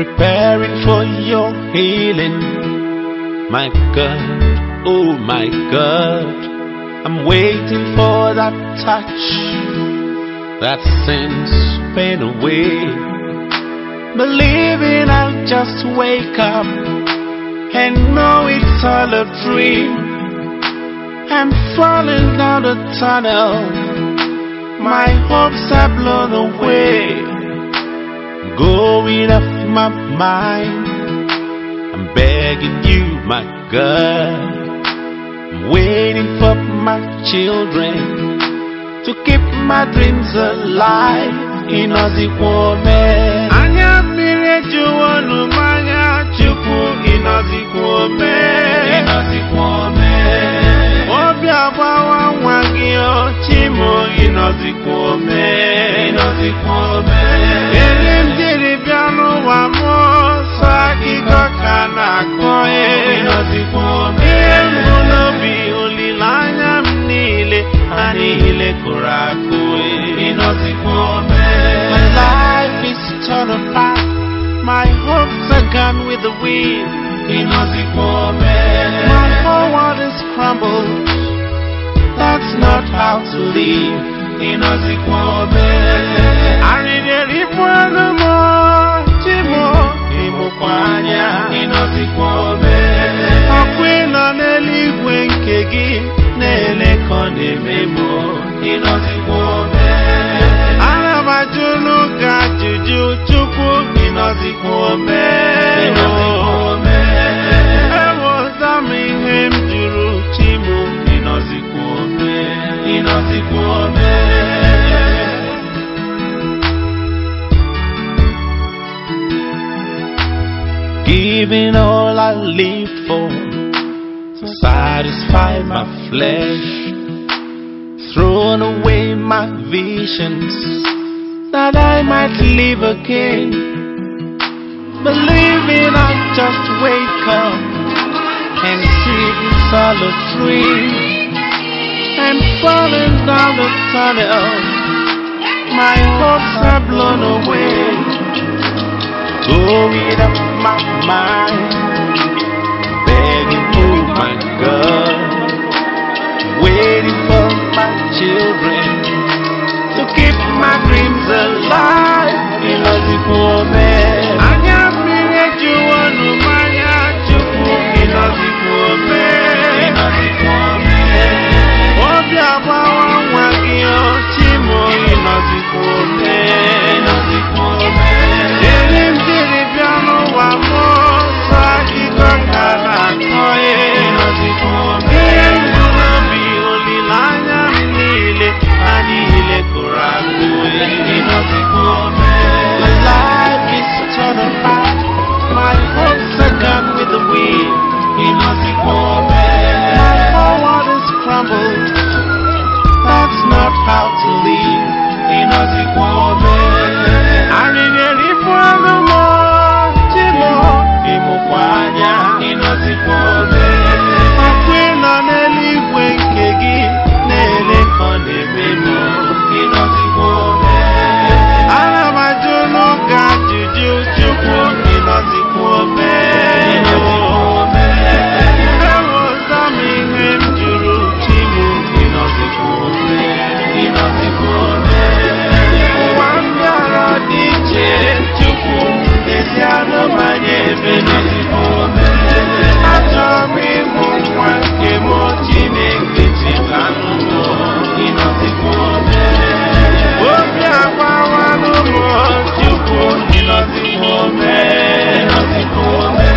Preparing for your healing, my God, oh my God. I'm waiting for that touch that sends pain away. Believing I'll just wake up and know it's all a dream. I'm falling down the tunnel, my hopes are blown away. Going off my mind, I'm begging you, my God. I'm waiting for my children to keep my dreams alive. Ịnọzikwa ome, anya mmiri ejuwonu m anya. Chukwu, ịnọzikwa ome, ịnọzikwa ome. Obi agbawa nwa gị o, Chimo, ịnọzikwa ome, ịnọzikwa ome. Ere m jiri bịa n'ụwa m, sọ akụkọ ka na-akọ e, ịnọzikwa ome. Ihe mbụ n'obi, olileanya m niile, ha niile kụrụ akụ e, ịnọzikwa ome. My life is torn apart, my hopes are gone with the wind. Ịnọzikwa ome. My whole world is crumbled, that's not how to live. Ịnọzikwa ome. Arịrị ibu ọnụ m, Chimo, ịmụkwa anya. Ịnọzikwa ome. Ọkụ ịnọ n'eluigwe nke gị na-ele ka ọ na-eme m. Ịnọzikwa ome. Ana m ajụ n'ụka ajụjụ, Chukwu, ịnọzikwa ome. Ịnọzikwa ome. Ewota m ihe m jụrụ, Chimo, ịnọzikwa ome. Ịnọzikwa ome. Giving all I live for to satisfy my flesh, throwing away my visions that I might live again. Believing I just wake up and see it's all a dream. I'm falling down the tunnel, my hopes are blown away. Going up my mind, begging, oh my God, waiting for my children to keep my dreams alive. Ịnọzikwa ome. Anya mmiri ejuwonu m anya, Chukwu, ịnọzikwa ome. Ịnọzikwa ome. Obi agbawa nwa gị o, Chimo, ịnọzikwa ome. Ịnọzikwa ome. Ere m jiri bịa n'ụwa m, sọ akụkọ ka na-akọ e. Ịnọzikwa ome. Ihe mbụ n'obi, olileanya m niile, ha niile kụrụ akụ e. Ịnọzikwa ome. My life is torn apart, my hopes are gone with the wind. Ịnọzikwa ome. My whole world is crumbled, that's not how to live. Ịnọzikwa ome. Arịrị ibu ọnụ m, Chimo, ịmụkwa anya. Ịnọzikwa ome. Ọkụ ịnọ n'eluigwe nke gị na-ele ka ọ na-eme m. Ịnọzikwa ome. Ana m ajụ n'ụka ajụjụ, Chukwu, ịnọzikwa ome. Ịnọzikwa ome. Ewota m ihe m jụrụ, Chimo, ịnọzikwa ome. Ịnọzikwa ome. Ụwa m bịara dị iche, Chukwu, ezi anụmanya ebe. Ịnọzikwa ome. Achọrọ m ịmụ nwa nke m, Chineke, chetanụ m. Ịnọzikwa ome. Obi agbawanụ m, Chukwu, ịnọzikwa ome. Ịnọzikwa ome.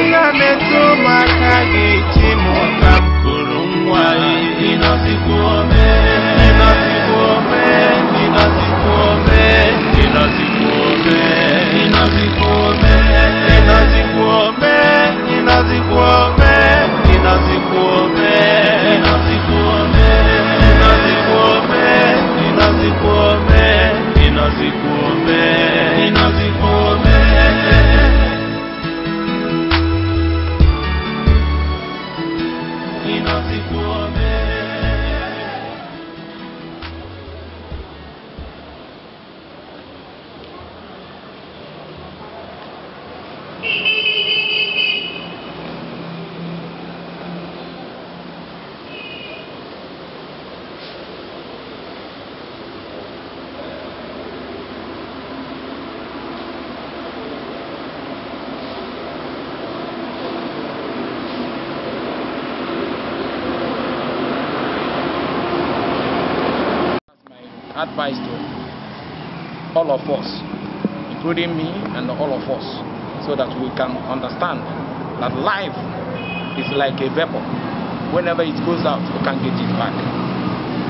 Nna metụ m aka gị, Chimo, ka m kụrụ nwa. Ịnọzikwa ome. Ịnọzikwa ome. Ịnọzikwa ome. Ịnọzikwa ome. Ịnọzikwa ome. advice to all of us, including me and all of us, so that we can understand that life is like a vapor. Whenever it goes out, you can't get it back.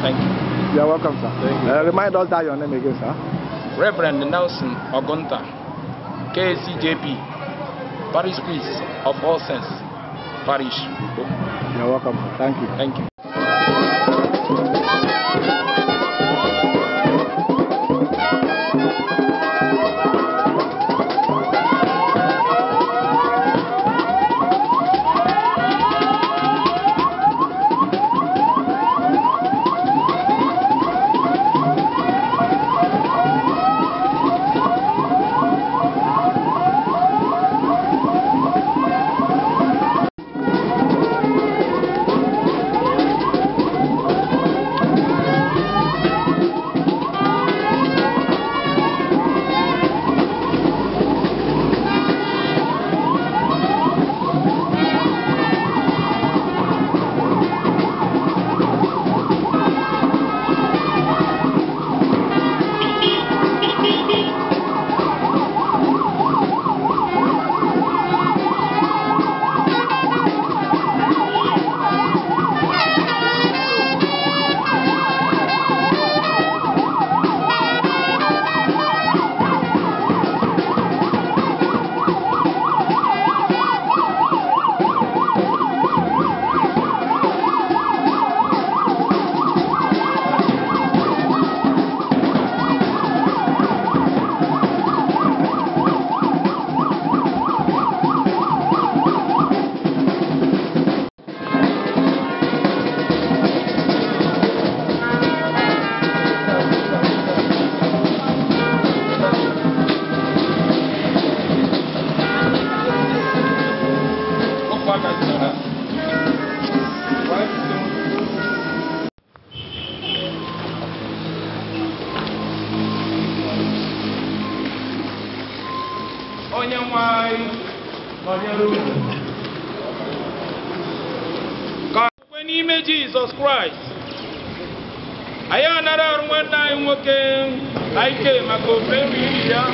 Thank you. You are welcome, sir. Thank you. Remind us that your name again, sir. Reverend Nelson Ogonta, KCJP, Parish Priest of All Saints, Parish. You are welcome, sir. Thank you. Thank you. Onye nwe anyị nọnyere unu. Ka okwukwe n'ime Jizọs Kraịst anyị anara arụ nwanne anyị nwoke ike maka ofe nri ili ya,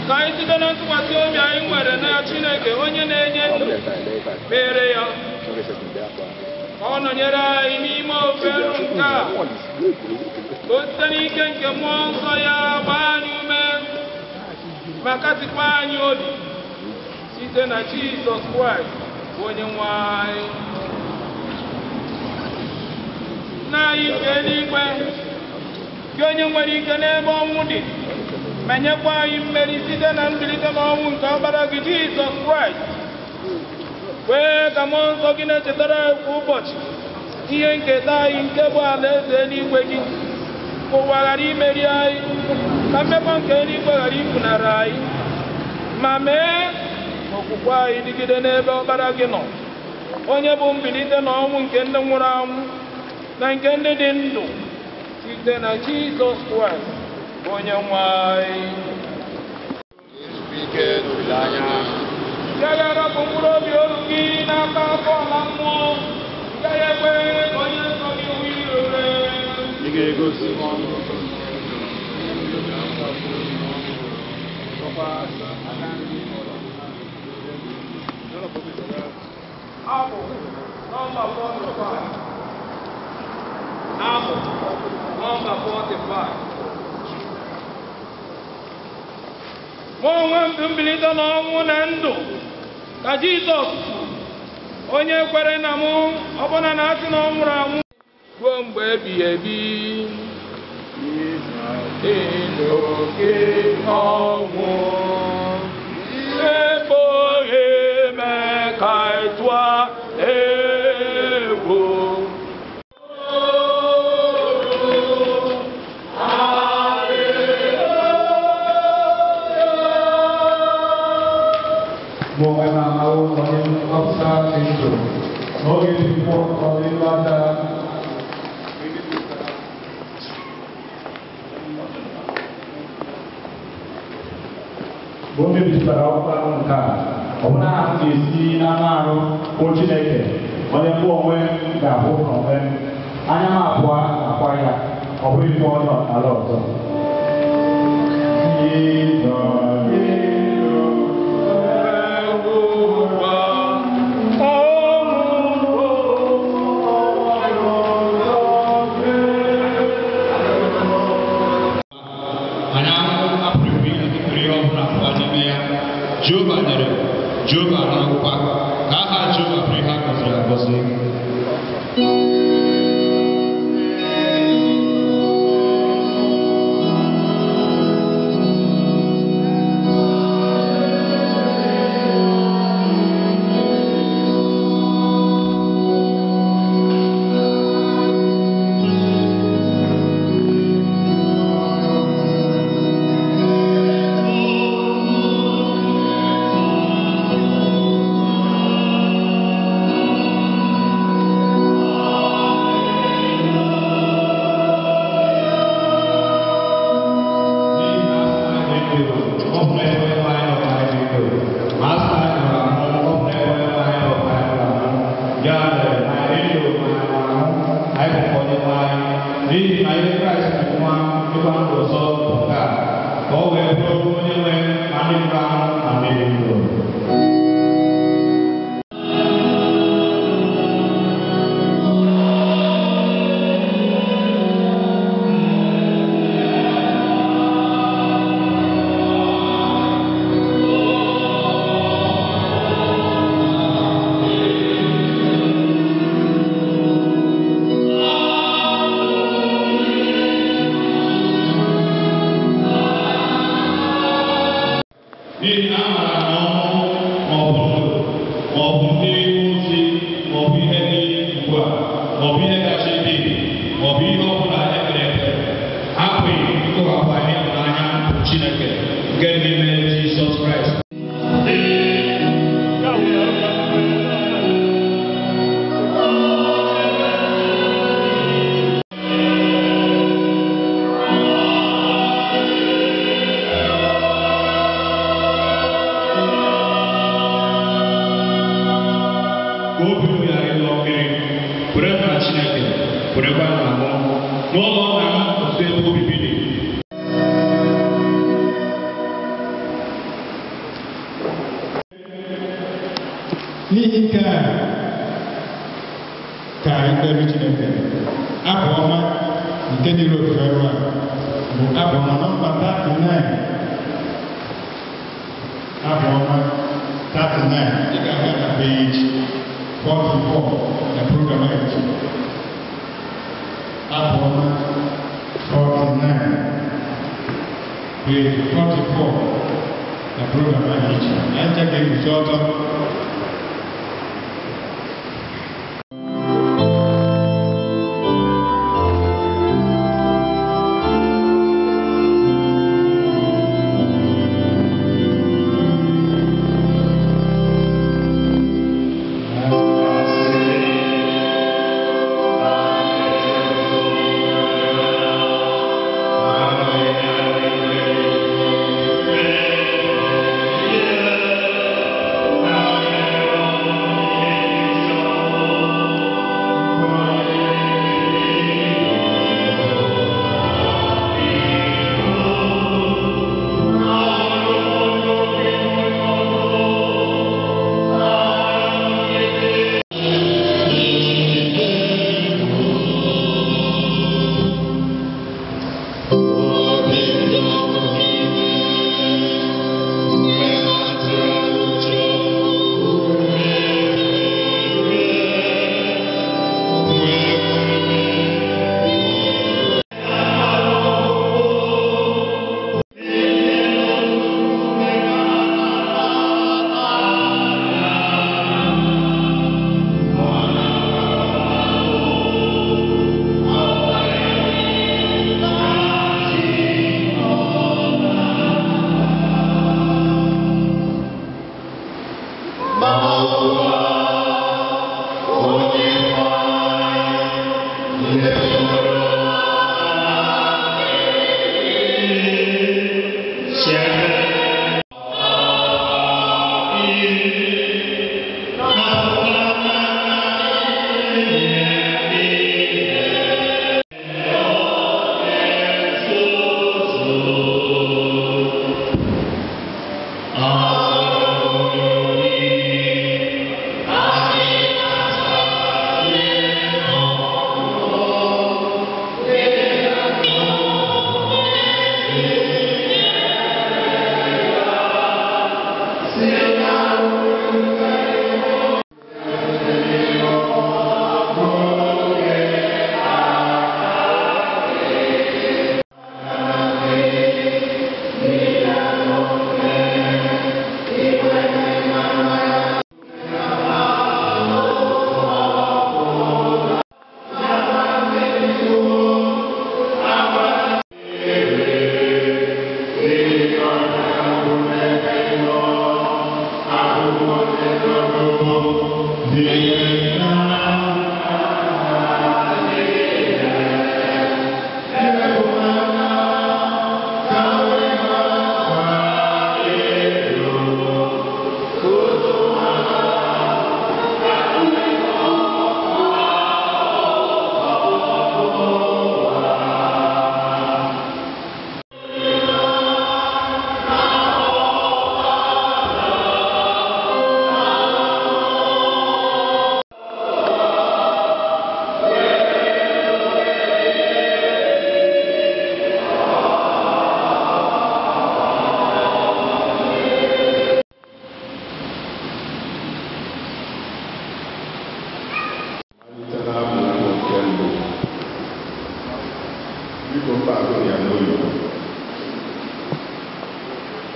ka anyị site na ntụkwasị obi anyị nwere na Chineke onye na-enye ndụ kpere ya ka ọ nọnyere anyị n'ime ofe nri nke a, ka o site n'ike nke mmụọ nsọ ya gbaa anyị ume ma kasịkwa anyị obi site na Jizọs Kraịst bụ onye nwe anyị. Nna anyị nke eluigwe, gị onye nwere ike n'ebe ọnwụ dị, ma nyekwa anyị mmeri site na mbilite n'ọnwụ nke ọkpara gị Jizọs Kraịst, kwee ka mmụọ nsọ gị na-echetara anyị kwa ụbọchị ihe nketa anyị nke bụ alaeze eluigwe gị, ka ụwa ghara imeri anyị, ka mmekọ nke eluigwe ghara ifunara anyị, ma mee ka okwukwe anyị dịgide n'ebe ọkpara gị nọ, onye bụ mbilite n'ọnwụ nke ndị nwụrụ anwụ na nke ndị dị ndụ, site na Jizọs Kraịst bụ onye nwe anyị. Gaghị arapụ mkpụrụ obi oru gị n'aka afọ ala mmụọ, gaghị ekwe ka onye nsọ gị hụ ire ure. Ị ga-egosi m ọnụ ụzọ. Abụ nọmba 45. Abụ nọmba 45. Mụ onwe m bụ mbilite n'ọnwụ na ndụ, ka Jizọs kwuru, onye kwere na mụ, ọbụna na asị na ọ nwụrụ anwụ ruo mgbe ebighị ebi. N'oge ọnwụ ekpoghe eme ka ị tụọ egwu. Mụ onwe m amawo onye nzọpụta dị ndụ n'oge mmụọ ọdịnihu dara. Mgbe o mebipụtara akwụkwọ ahụ nke a, ọbụna ha ga-esi n'anụ arụ hụ Chineke, onye mụ onwe m ga-ahụ n'onwe m. Anya m abụọ ga-akwa ya, Ọ bụghị ife onye ala ọzọ. Anyị apụrụ ihe ọbụla pụọ n'ime ya. Jehova nyere, Jehova narakwa, ka aha Jehova bụrụ ihe a gọziri agọzi. N'ihi na asị na anyị dị ndụ, ọ bụ n'ebe Onyenwe anyị nọ ka anyị dị ndụ. Ma asị na anyị nwụrụ anwụ, ọ bụ n'ebe Onyenwe anyị nọ ka anyị nwụrụ anwụ. Ya mere, ma anyị dị ndụ ma anyị nwụrụ anwụ, anyị bụkwa Onyenwe anyị. N'ihi na ihe Kraịst ji nwa ịgba ndụ ọzọ bụ nke a, ka o wee bụrụ onye nwe ma ndị nwụrụ anwụ ma ndị dị ndụ. N'ihi na amaara na ọnwụ ma ọ bụ ndụ ma ọ bụ ndị ozi ma ọ bụ ihe dị ugbu a ma ọ bụ ihe kacha dị ma ọ bụ ihe ọ bụla e kere eke apụghị ịkọwapụ anyị ịhụnanya Chineke nke dị n'ime Jizọs Kraịst. Ka obi unu ghara ịlọ mmiri, kwerekwa na Chineke, kwerekwa na mụ. N'ụlọ nna m ọtụtụ ebe obibi dị. N'ihi nke a ka anyị kpere Chineke. Abụ ọma nke dịrị ofufe rụ a bụ abụ ọma nọmba 39. Abụ ọma 39. Ị ga-aga na page 44 na program anyị. Abụ ọma 49, page 44 na program anyị. Anyị ncha ga-eguzo ọtọ. Amen.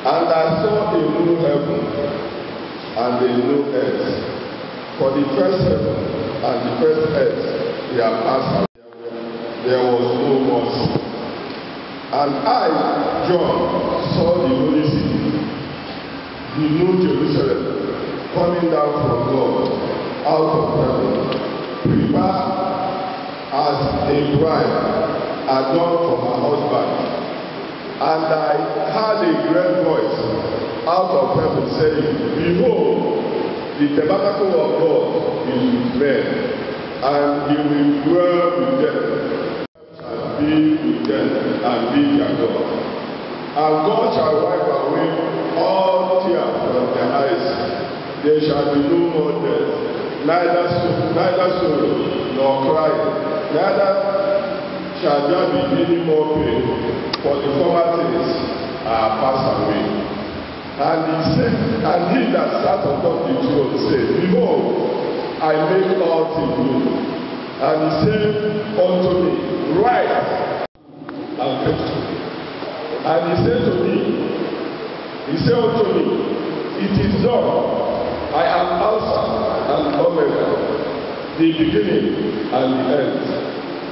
And I saw a new heaven and a new earth. For the first heaven and the first earth they are passed away. There was no more sea. And I, John, saw the holy city, the new Jerusalem, coming down from God out of heaven, prepared as a bride adorned for her husband. And I heard a great voice out of heaven saying, Behold, the tabernacle of God is with men, and he will dwell with them, and be with them, and be their God. And God shall wipe away all tears from their eyes. There shall be no more death, neither sorrow, nor crying, neither shall there be any more pain, for the former things are passed away. And he said, and he that sat upon the throne said, Behold, I make all things new. And he said unto me, Write and faithful. And he said to me, he said unto me, It is done. I am Alpha and Omega, the beginning and the end.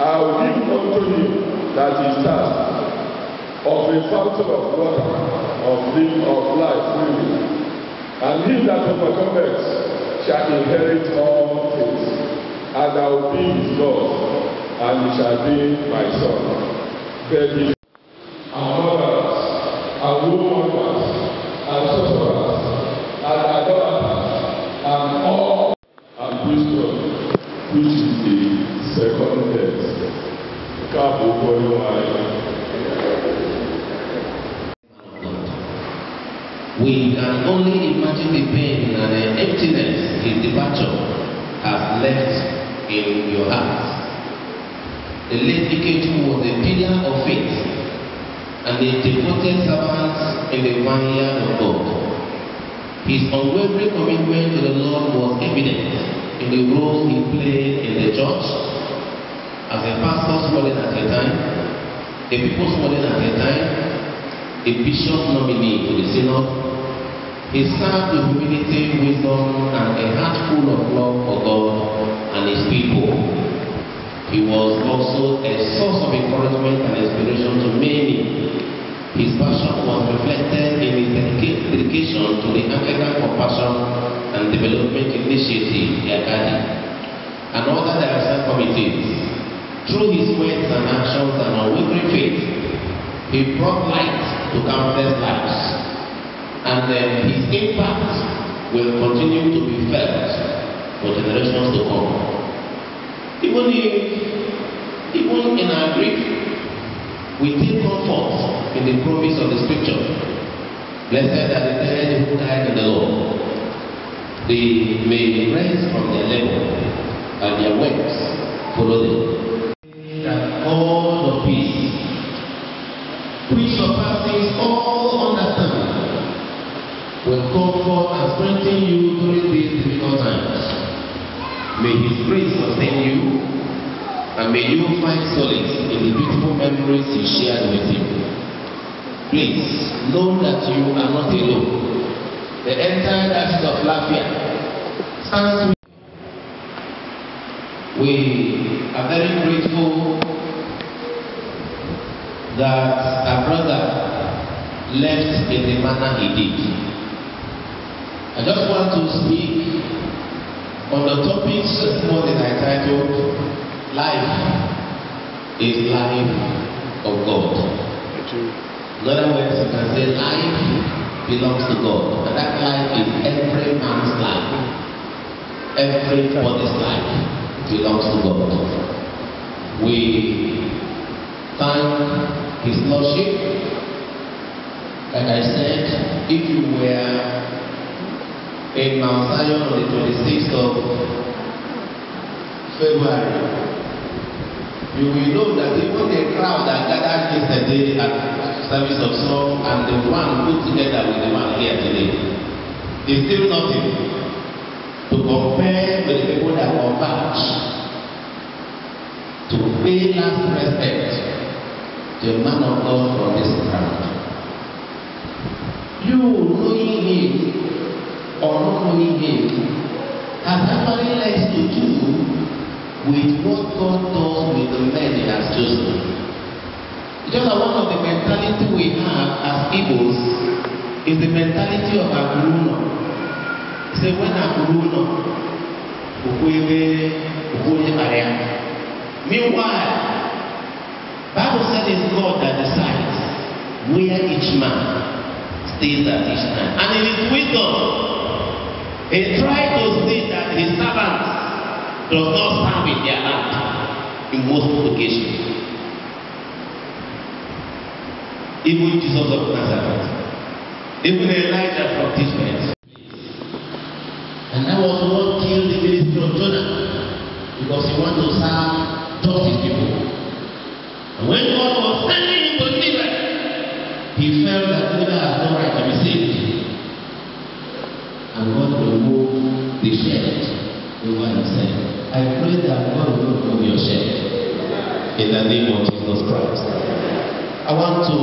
I will give unto him that is thirsty of a fountain of water of life freely. And he that overcometh shall inherit all things, and I will be his God, and he shall be my son. But and murderers, and whoremongers, and sorcerers, and idolaters, and all, and wisdom, which is the second death. We can only imagine the pain and the emptiness his departure has left in your heart. The late Ikechukwu was a pillar of faith and a devoted servant in the vineyard of God. His unwavering commitment to the Lord was evident in the role he played in the church, as a pastor's warden at a time, a people's warden at a time, a bishop nominee to the synod. He served with humility, wisdom, and a heart full of love for God and his people. He was also a source of encouragement and inspiration to many. His passion was reflected in his dedication to the Anglican Compassion and Development Initiative, the ACADI, and other diocesan committees. Through his words and actions and unwavering faith, he brought light to countless lives, and his impact will continue to be felt for generations to come. Even in our grief, we take comfort in the promise of the scripture. Blessed are the dead who died in the Lord. They may rest from their labor, and their works follow them. That God of peace, which surpasses all understanding, will comfort and strengthen you during these difficult times. May His grace sustain you, and may you find solace in the beautiful memories you shared with Him. Please know that you are not alone. The entire Diocese of Lafia stands with you. We are very grateful that our brother left in the manner he did. I just want to speak on the topic this morning I titled, Life is Life of God. In other words, you can say life belongs to God, and that life is every man's life. Everybody's life belongs to God. We thank His Lordship. Like I said, if you were in Mount Zion on the 26th of February, you will know that even the crowd that gathered yesterday at service of song and the one put together with the one here today is still nothing to compare with the people that converge to pay last respect to a man of God from this crowd. You knowing him or not knowing him has actually less to do with what God does with the men He has chosen. Just that one of the mentality we have as Igbos is the mentality of Akuruno. Say when Akuruno, meanwhile, Bible said it's God that decides where each man stays at each time. And in His wisdom, He tried to see that His servants does not serve in their land in most occasions. Even Jesus of Nazareth, even Elijah from Tishbite. And that was what killed the ministry of Jonah, because he wanted to serve just his people. And when God was sending him to Nineveh, he felt that Nineveh has no right to be saved. And God removed the shed over himself. I pray that God will remove your shed in the name of Jesus Christ. I want to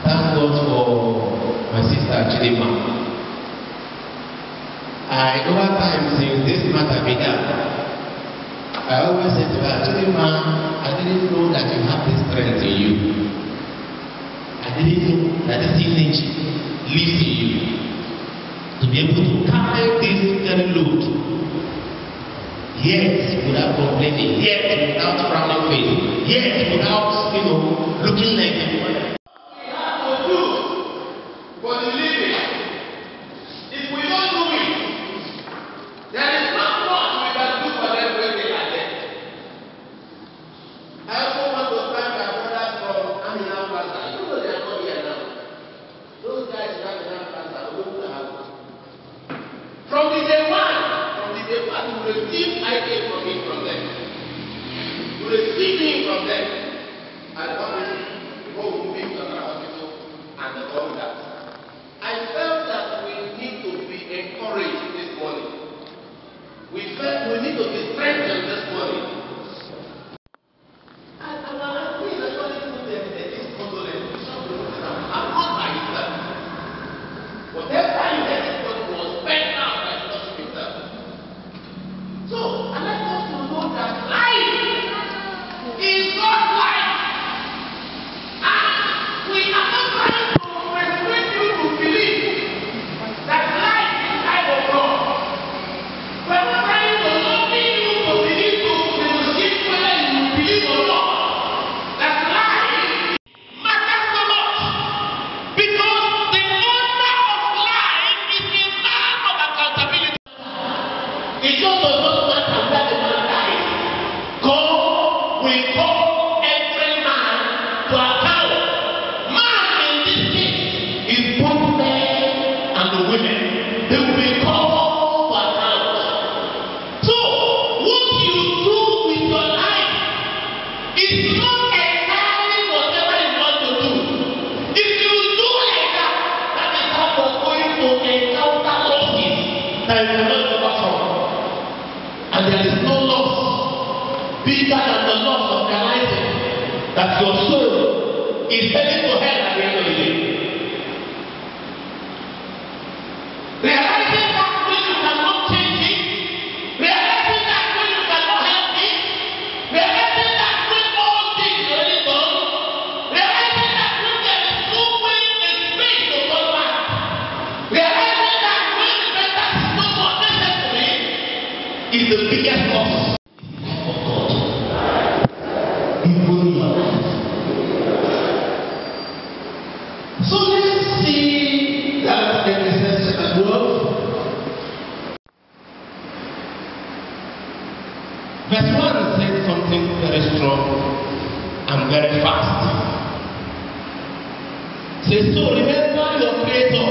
thank God for my sister Chidima. Over time since this matter began, I always said to her, Chidima, I didn't know that you have this strength in you. I didn't know that this energy lives in you to be able to carry this very load. Yet without complaining, yet without frowning face, yet without, looking like a woman. We have to do for the living. If we don't do it, there is not much we can do for them when they are dead. I also want to thank our brothers from Amina Plaza. You know they are not here now. Those guys in Amina Plaza, who have from the day one. We receive IK from him from them. We receive him from them. And before we move to another hospital and all that. I felt that we need to be encouraged this morning. We felt we need to be strengthened this morning. And our auntie is actually put this condolence. I'm not by himself. Whatever you get this body was spent out by the Lord himself. So, I like us to know that life is God's life. and the women. They will be called to account. So, what you do with your life is not entirely whatever you want to do. If you do like that, that is how you are going to encounter losses that you cannot recover from. And there is no loss bigger than the loss of realizing that your soul is heading to hell at the end of the day. Realizing that when you cannot change it, realizing that when you cannot help it, realizing that when all things are already done, realizing that when there is no way in space to come back, realizing that when repentance is no more necessary, is the biggest loss. Of God. Even your life. So let's see that Ecclesiastes chapter 12. Verse 1 says something very strong and very fast. It says, so remember your Creator.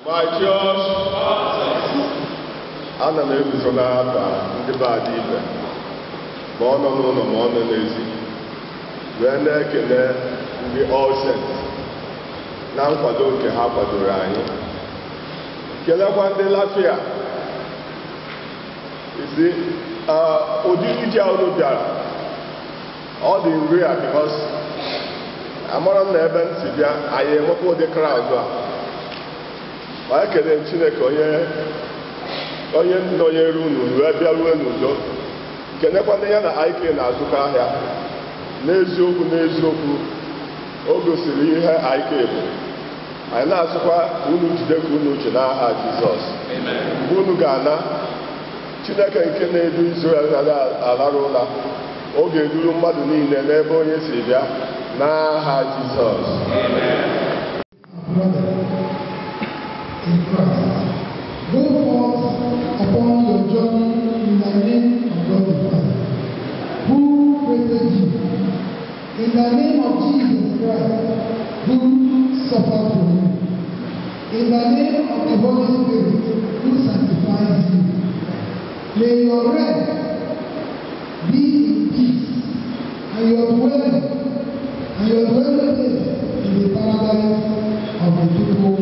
My church, ana m eguzo n'aba ndị be adị ibe ma ọ nọ n'ụlọ ma ọ nọ n'ezi wee na-ekele ndị All Saints na nkwado nke ha kwadoro anyị, kelekwa ndị Lafia isi ụdị ije unu bịara ọ dị nri a because Amara m na ebe m si bịa anyị enwekwa ụdị crowd a. Ma ekele m Chineke onye onye nọnyere unu wee bịaruo n'udo. Kenekwana ya na IK na-azụkọ ahịa. N'eziokwu n'eziokwu, o gosiri ihe IK bụ. Anyị na-asịkwa ka unu jide ka unu ji n'aha Jizọs. Mgbe unu ga-ana, Chineke nke na-edu Izrel na-alarụ ụla, ọ ga-eduru mmadụ niile n'ebe onye si bịa n'aha Jizọs. Brother in Christ, go forth upon your journey in the name of God the Father, who created you, in the name of Jesus Christ, who suffered for you, in the name of the Holy Spirit, who sanctifies you. May your rest be in peace, and your dwelling place in the paradise of the people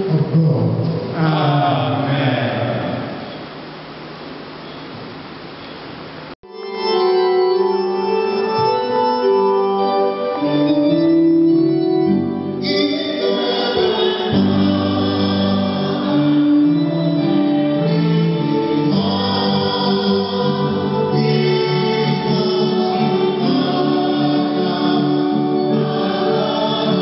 of God. Amen. Amen.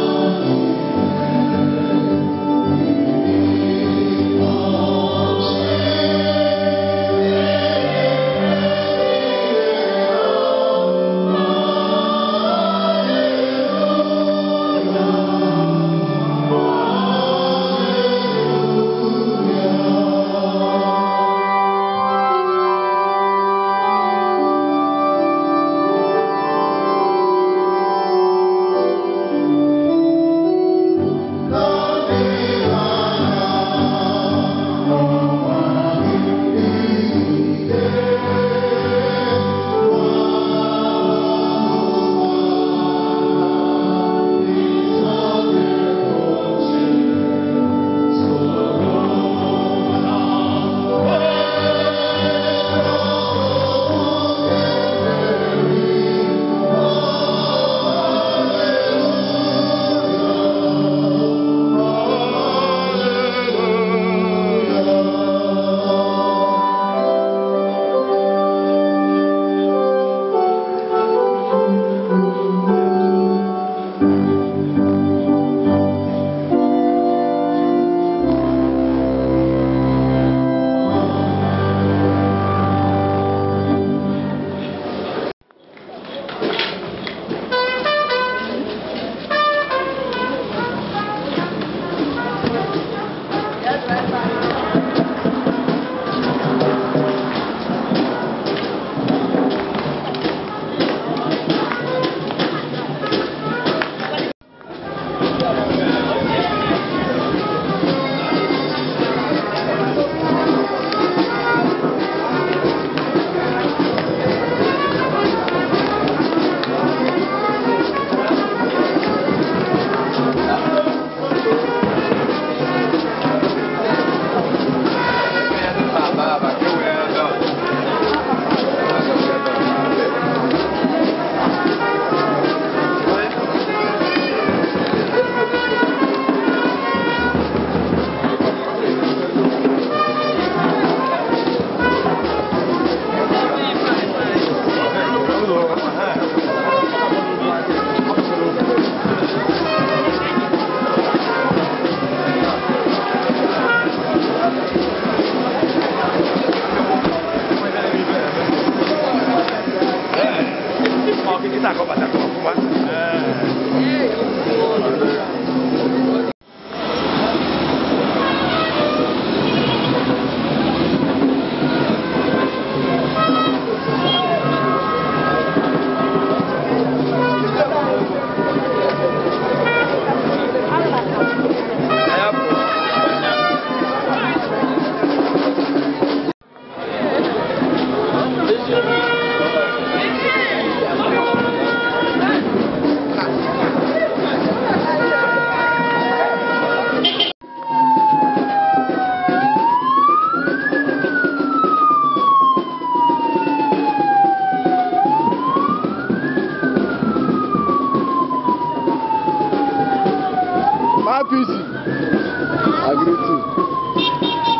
APC. I greet you.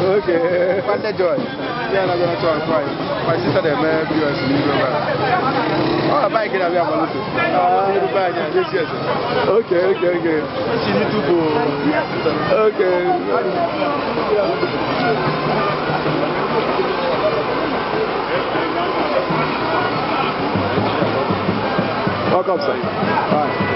Okay. Nwanne Joy, ya na gonna talk right. My sister dey mee POS n'iru ebe a. Ọ na bike na-abịa Agbaloto. N'iru be anyị, n'ezi eze. Okay. Si n'itupu. Okay. Welcome, sir. Bye.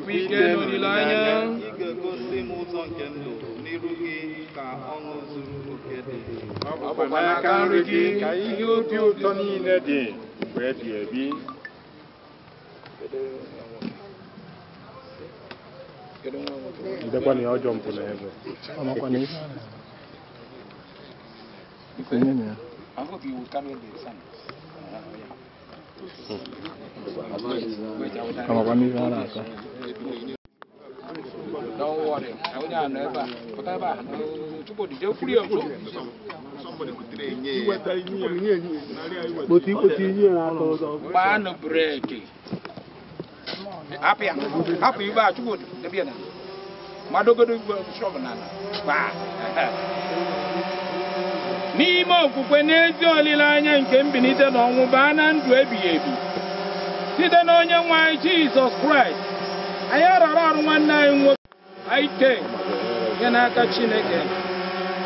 Ga-ezukwa ike n'olileanya. Ị ga-egosi m ụzọ nke ndụ, n'iru gị ka ọṅụ zuru oke dị. Ọ bụkwa n'aka nri gị ka ihe obi ụtọ niile dị mgbe ebighị ebi. Jidekwa na ya ọjọọ mpụ na ebe. I hope you will carry the son. Don't worry. I will never. Whatever. Ban break. Happy, happy. You are too good. The Vienna. Madogo Shovanana. N'ime okwukwe n'ezi olileanya nke mbilite n'ọnwụ baa na ndụ ebighị ebi site n'onye nwe anyị Jizọs Kraịst. Anyị arara arụ nwanne anyị nwoke Ike nye n'aka Chineke,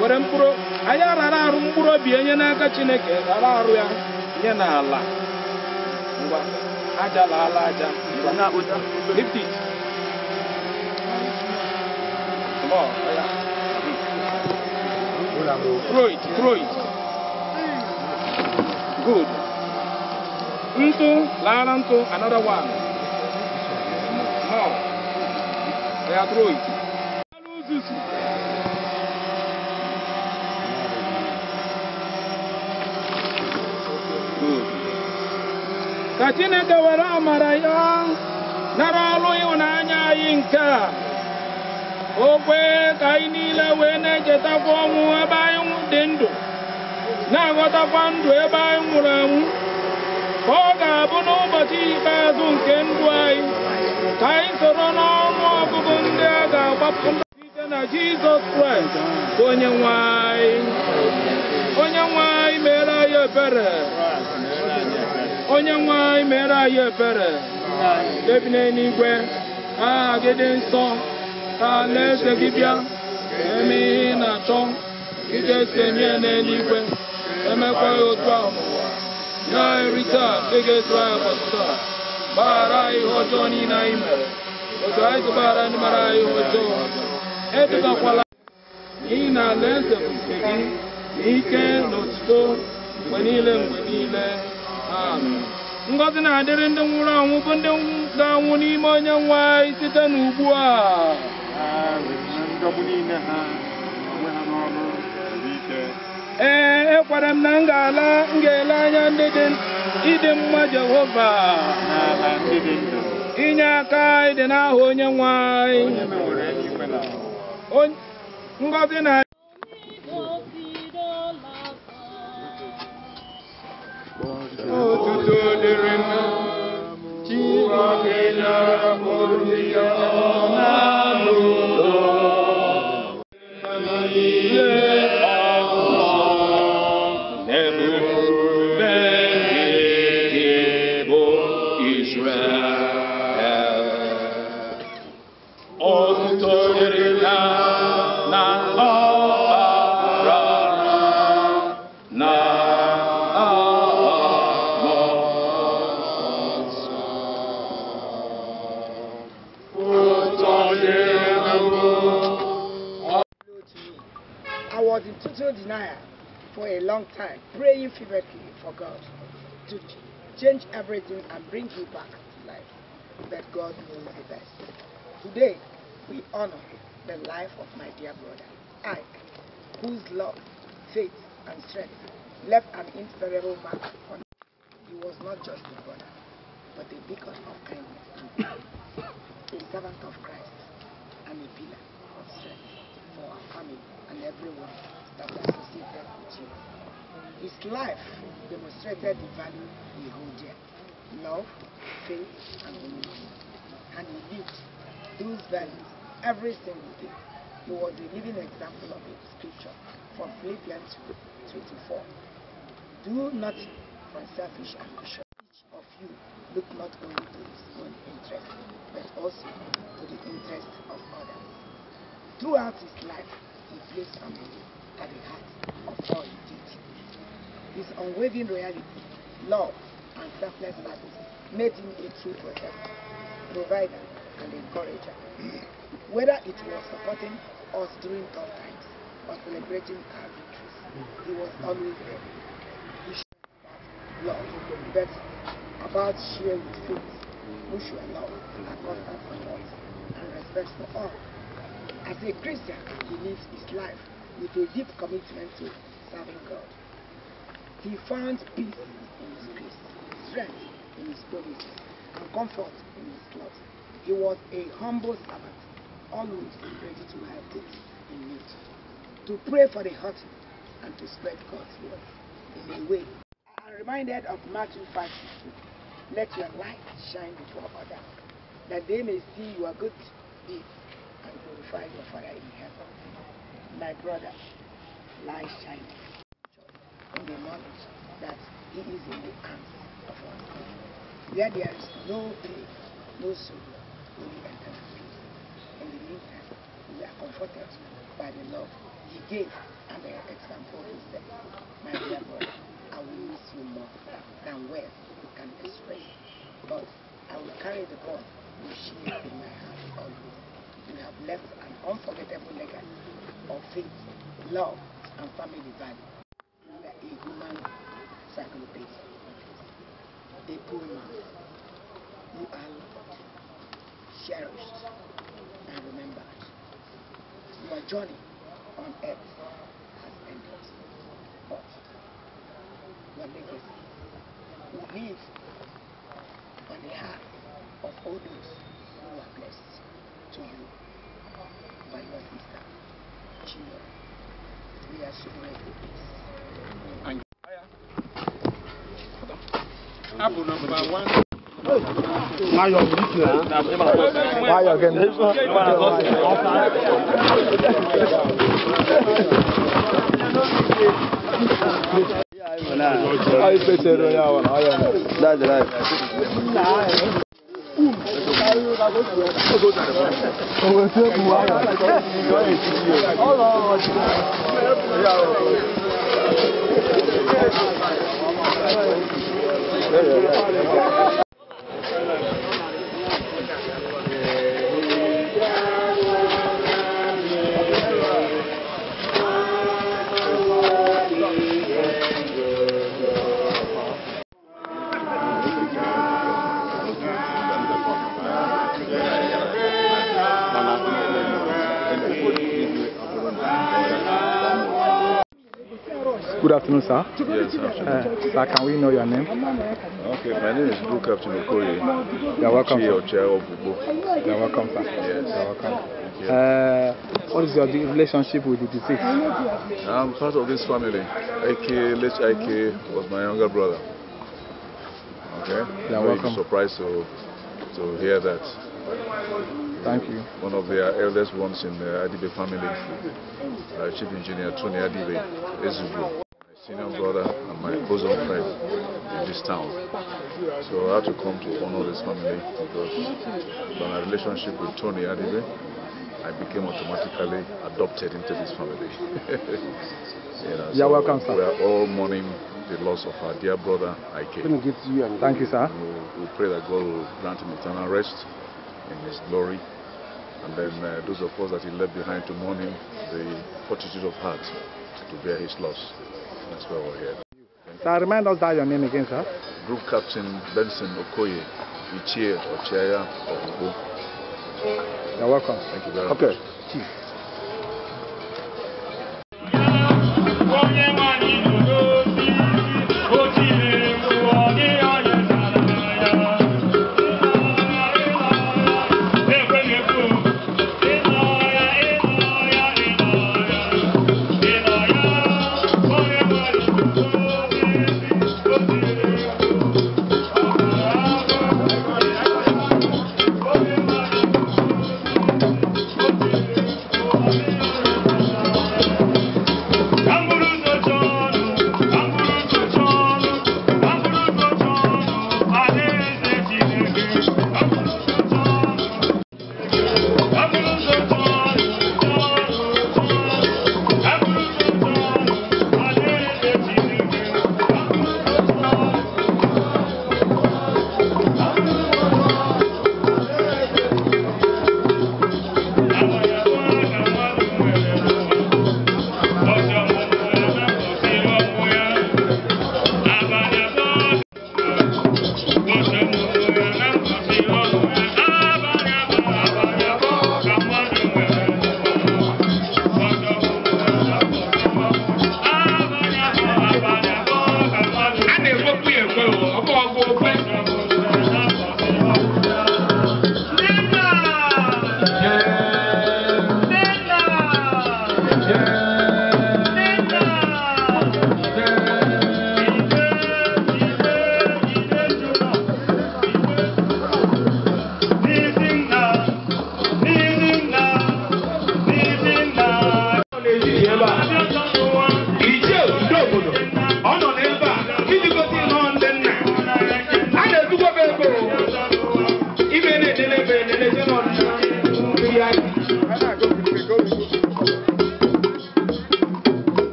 were mkpụrụ anyị arara arụ mkpụrụ obi enye n'aka Chineke, rara arụ ya nye n'ala. Ngwa, aja laala aja. Lift it. Come on, oya. Throw it, throw it. Good. Ntụ, laala ntụ, another one. More. Oya, throw it. Uzuzu. Good. Ka Chineke were amara ya nara ọlụ ịhụnanya anyị nke a. O kwee ka anyị niile wee na-echetakwa ọnwụ ebe anyị dị ndụ, na-aghọtakwa ndụ ebe anyị nwụrụ anwụ, ka ọ ga-abụ n'ụbọchị ikpeazụ nke ndụ anyị, ka anyị soro n'ọnụ ọgụgụ ndị a ga-agbapụ site na Jizọs Kraịst bụ onye nwe anyị. Onye nwe anyị mere anyị ebere. Onye nwe anyị mere anyị ebere. Ebi n'eluigwe, aha gị dị nsọ, ka alaeze gị bịa, eme ihe ị na-achọ, ị ga-esi eme n'eluigwe, emekwa ya otu ahụ n'ụwa. Nye anyị nri taa, ị ga-ezu anyị ụbọchị taa. Gbaghara anyị ihe ọjọọ niile anyị mere, otu anyị si gbaghara ndị mere anyị ihe ọjọọ. Edubakwala n'ihi na alaeze bụ nke gị, na ike na otuto mgbe niile mgbe niile. Amen. Ngọzi na-adịrị ndị nwụrụ anwụ bụ ndị ga-anwụ n'ime onye nwe anyị site n'ugbu a. Ee, ekwere m na m ga-ele anya ndị dị ịdị mma Jehova. Inye aka ịdị n'aha onye nwe anyị. Ngọzi na Otuto dịrị m, Chineke na-akpọrọ ya n'ụlọ. Ihe ọzọ n'ebube gị bụ Israel. Otuto dịrị ya na ọbara na I was in total denial for a long time, praying fervently for God to change everything and bring you back to life. But God knows the best. Today, we honor the life of my dear brother, Ike, whose love, faith, and strength left an inseparable mark on him. He was not just a brother, but a beacon of kindness and faith, a servant of Christ, and a pillar of strength for our family and everyone that associated with him. His life demonstrated the value we hold dear: love, faith, and humility. And he lived those values every single day. He was a living example of the scripture from Philippians 2:24. Do nothing from selfish ambition. Each of you look not only to his own interest, but also to the interest of others. Throughout his life, he placed family at the heart of all he did. His unwavering loyalty, love, and selfless service made him a true protector, provider, and encourager. Whether it was supporting us during tough times or celebrating our victories, he was always there. He shared about love, but about share with faith, mutual love, and constant support and respect for all. As a Christian, he lives his life with a deep commitment to serving God. He found peace in his peace, strength in his promises, and comfort in his love. He was a humble servant, always ready to help those in need, to pray for the hurting, and to spread God's word in a way. I am reminded of Matthew 5:16. Let your light shine before others, that they may see your good deeds and glorify your Father in heaven. My brother, light shining in the knowledge that he is in the arms of our God, where there is no pain, no sorrow, only eternal peace. In the meantime, we are comforted by the love he gave and the example he set. My dear brother, I will miss you more than words can express, but I will carry the bond you share in my heart always. You have left an unforgettable legacy of faith, love, and family value. You are a human cyclopedia, a poor man. You are loved, cherished, and remembered. Your journey on earth has ended, but your legacy will live on the heart of all those who are blessed to you by your sister, Chinyere. We are so rest in peace. Apple number 1. Good afternoon, sir. Yes, afternoon. Sir, can we know your name? Okay, my name is Group Captain Okoye. You're welcome, sir. Chair of Ugbo. You're welcome, sir. Yes. You're welcome. Thank you. What is your relationship with the deceased? I'm part of this family. IK, late IK was my younger brother. Okay? You're welcome. Surprised to hear that. Thank you. One of the eldest ones in the Adibe family, Chief Engineer Tony Adibe Ezugwu, my senior brother and my bosom friend in this town. So I had to come to honor this family because by my relationship with Tony Adibe, I became automatically adopted into this family. You know, You're welcome, sir. We are all mourning the loss of our dear brother, IK. Thank you, sir. We pray that God will grant him eternal rest in his glory, and then those of us that he left behind to mourn him, the fortitude of heart to bear his loss. That's why we're here. Sir, remind us that your name again, sir. Group Captain Benson Okoye, Ichie Ochiaya of Ugbo. You're welcome. Thank you very much. Okay, Chief. Thank you.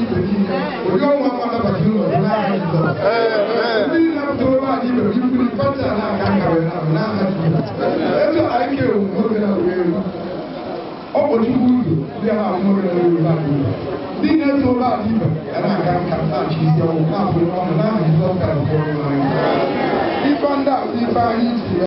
ibe niile ụdị ọnwa mmadụ batara ụlọ n'aha Jizọs. Ndị niile pụtara ebe anyị ibe ikwuru fanta na-aka nka wee na n'aha Jizọs. Etu anyị kere nwoke na wee elu. Ọ bụ Chukwu ụzọ ndị a na-ahụ nwoke na wee elu anyị. Ndị na-eso ebe anyị ibe ga na-aga nka na-achị isi ọnwụ na-apụ ọnụ n'aha Jizọs Kraịst bụ onye nwe anyị. Ife ndị a bụ ife anyị ji ya.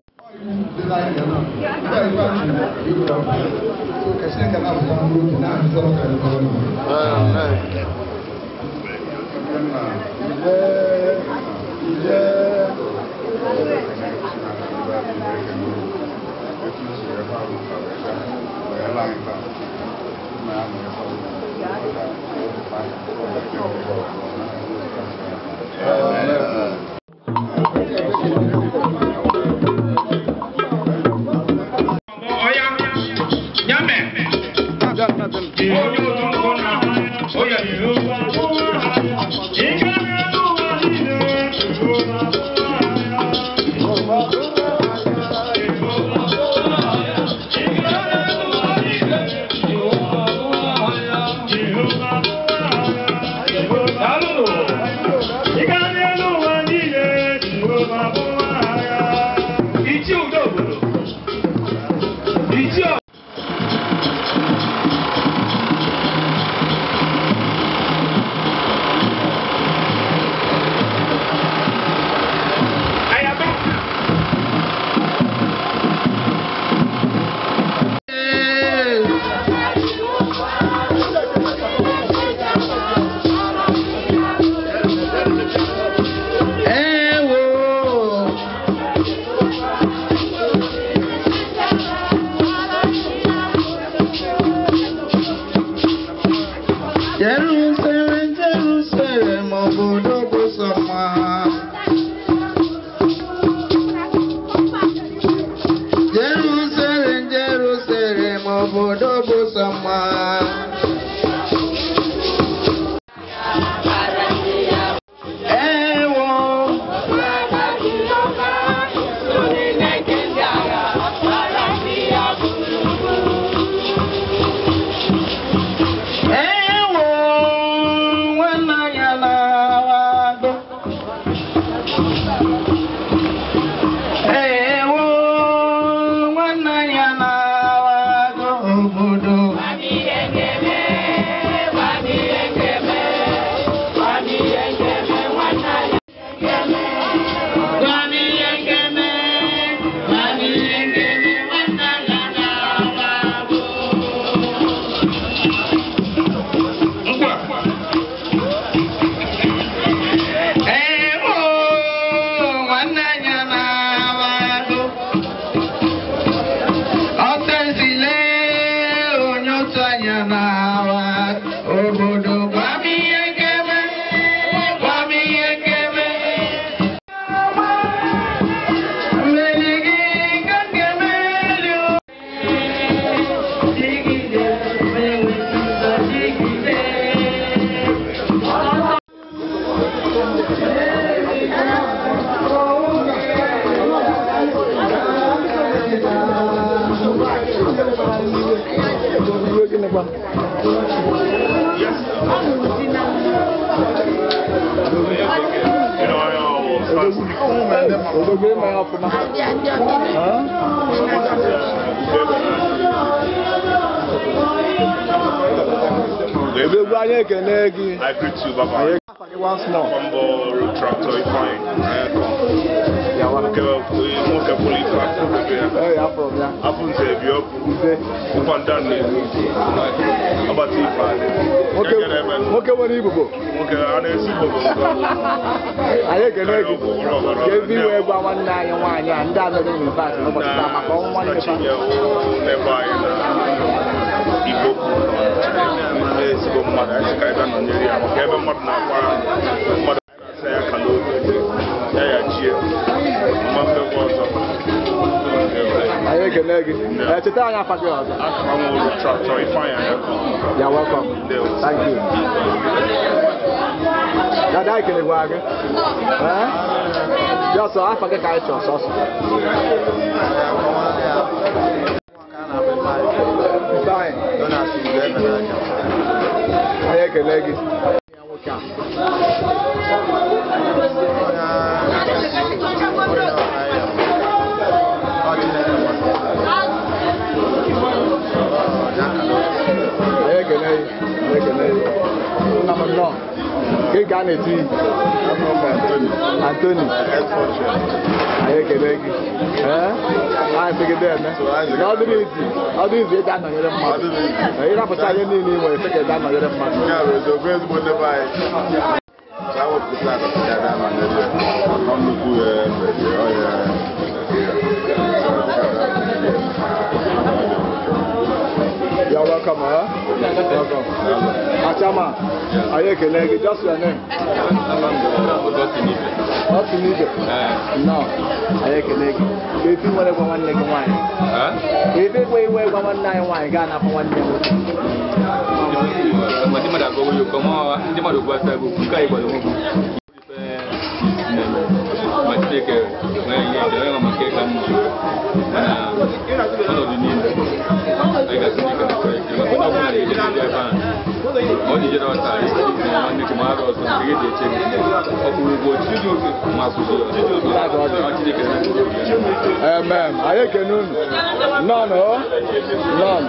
I greet you, Baba. Once more. From tractor, fine. You're welcome. Thank you. Dada ekelekwa gị. Eh? Just afa gị ka anyị chọrọ sọsọ. Bye. Anyị ekele gị. Anyị ekele gị. Anyị ekele gị. Nna m nnọọ. Ka ị ga na-eti Anthony. Anyị ekele gị. Ee? Anyị sị gị deme. Na ọ dịrị izi, ọ dị izi ịga anọnyere mmadụ. Ịrapụta ihe niile ị nwere sị ka ịga anọnyere mmadụ. You're welcome, huh? Welcome. Achama, anyị ekele gị. Just your name. Austin Ibe. No, anyị ekele gị. Ka efi nwere gwa nwanne gị nwaanyị. Ka efi ekwe iwe gwa nwanne anyị nwaanyị gaa n'afọ nwanne ya nwoke. Ndị mmadụ agọwo ya ụkọ, ndị mmadụ gwasa gị okwu, nke anyị gwara onwe gị. Ma Chineke nwee ihe nke onye ma nke ka mma. Mana ọnọdụ niile, anyị ga-asị Chineke na ekele maka onye ọbụla na-eje n'ebe ebe ahụ. Ma ọ na-ejere ọta nwanne gị ma arụ ọzọ nke gị ji eche gị. Ọ kwụrụ ụgwọ chi ma kwụzi ọzọ. Chineke na-ekele. Amen. Anyị ekene unu. None, oh? None.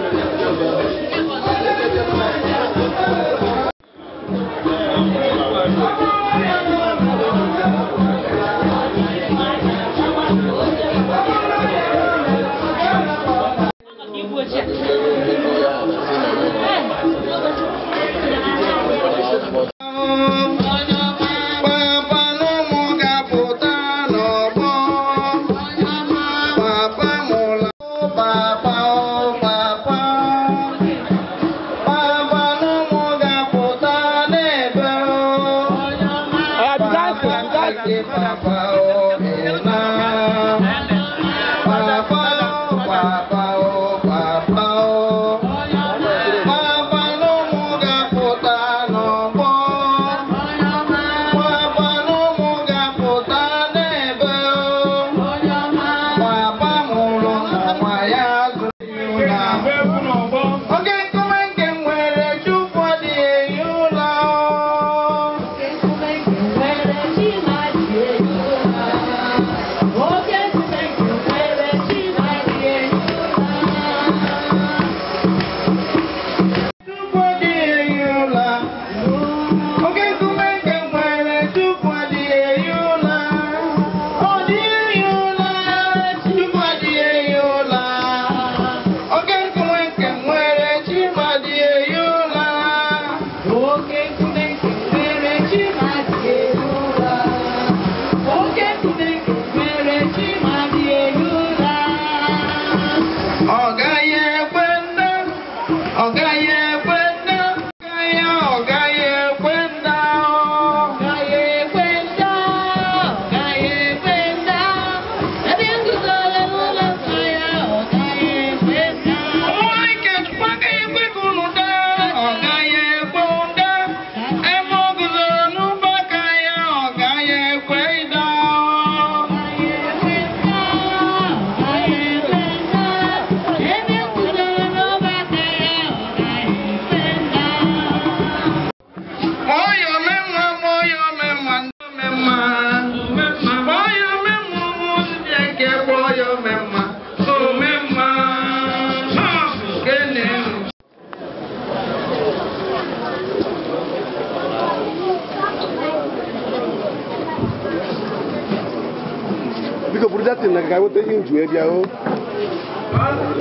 Biko buru datin na ka weta ihe nju ebe ahụ.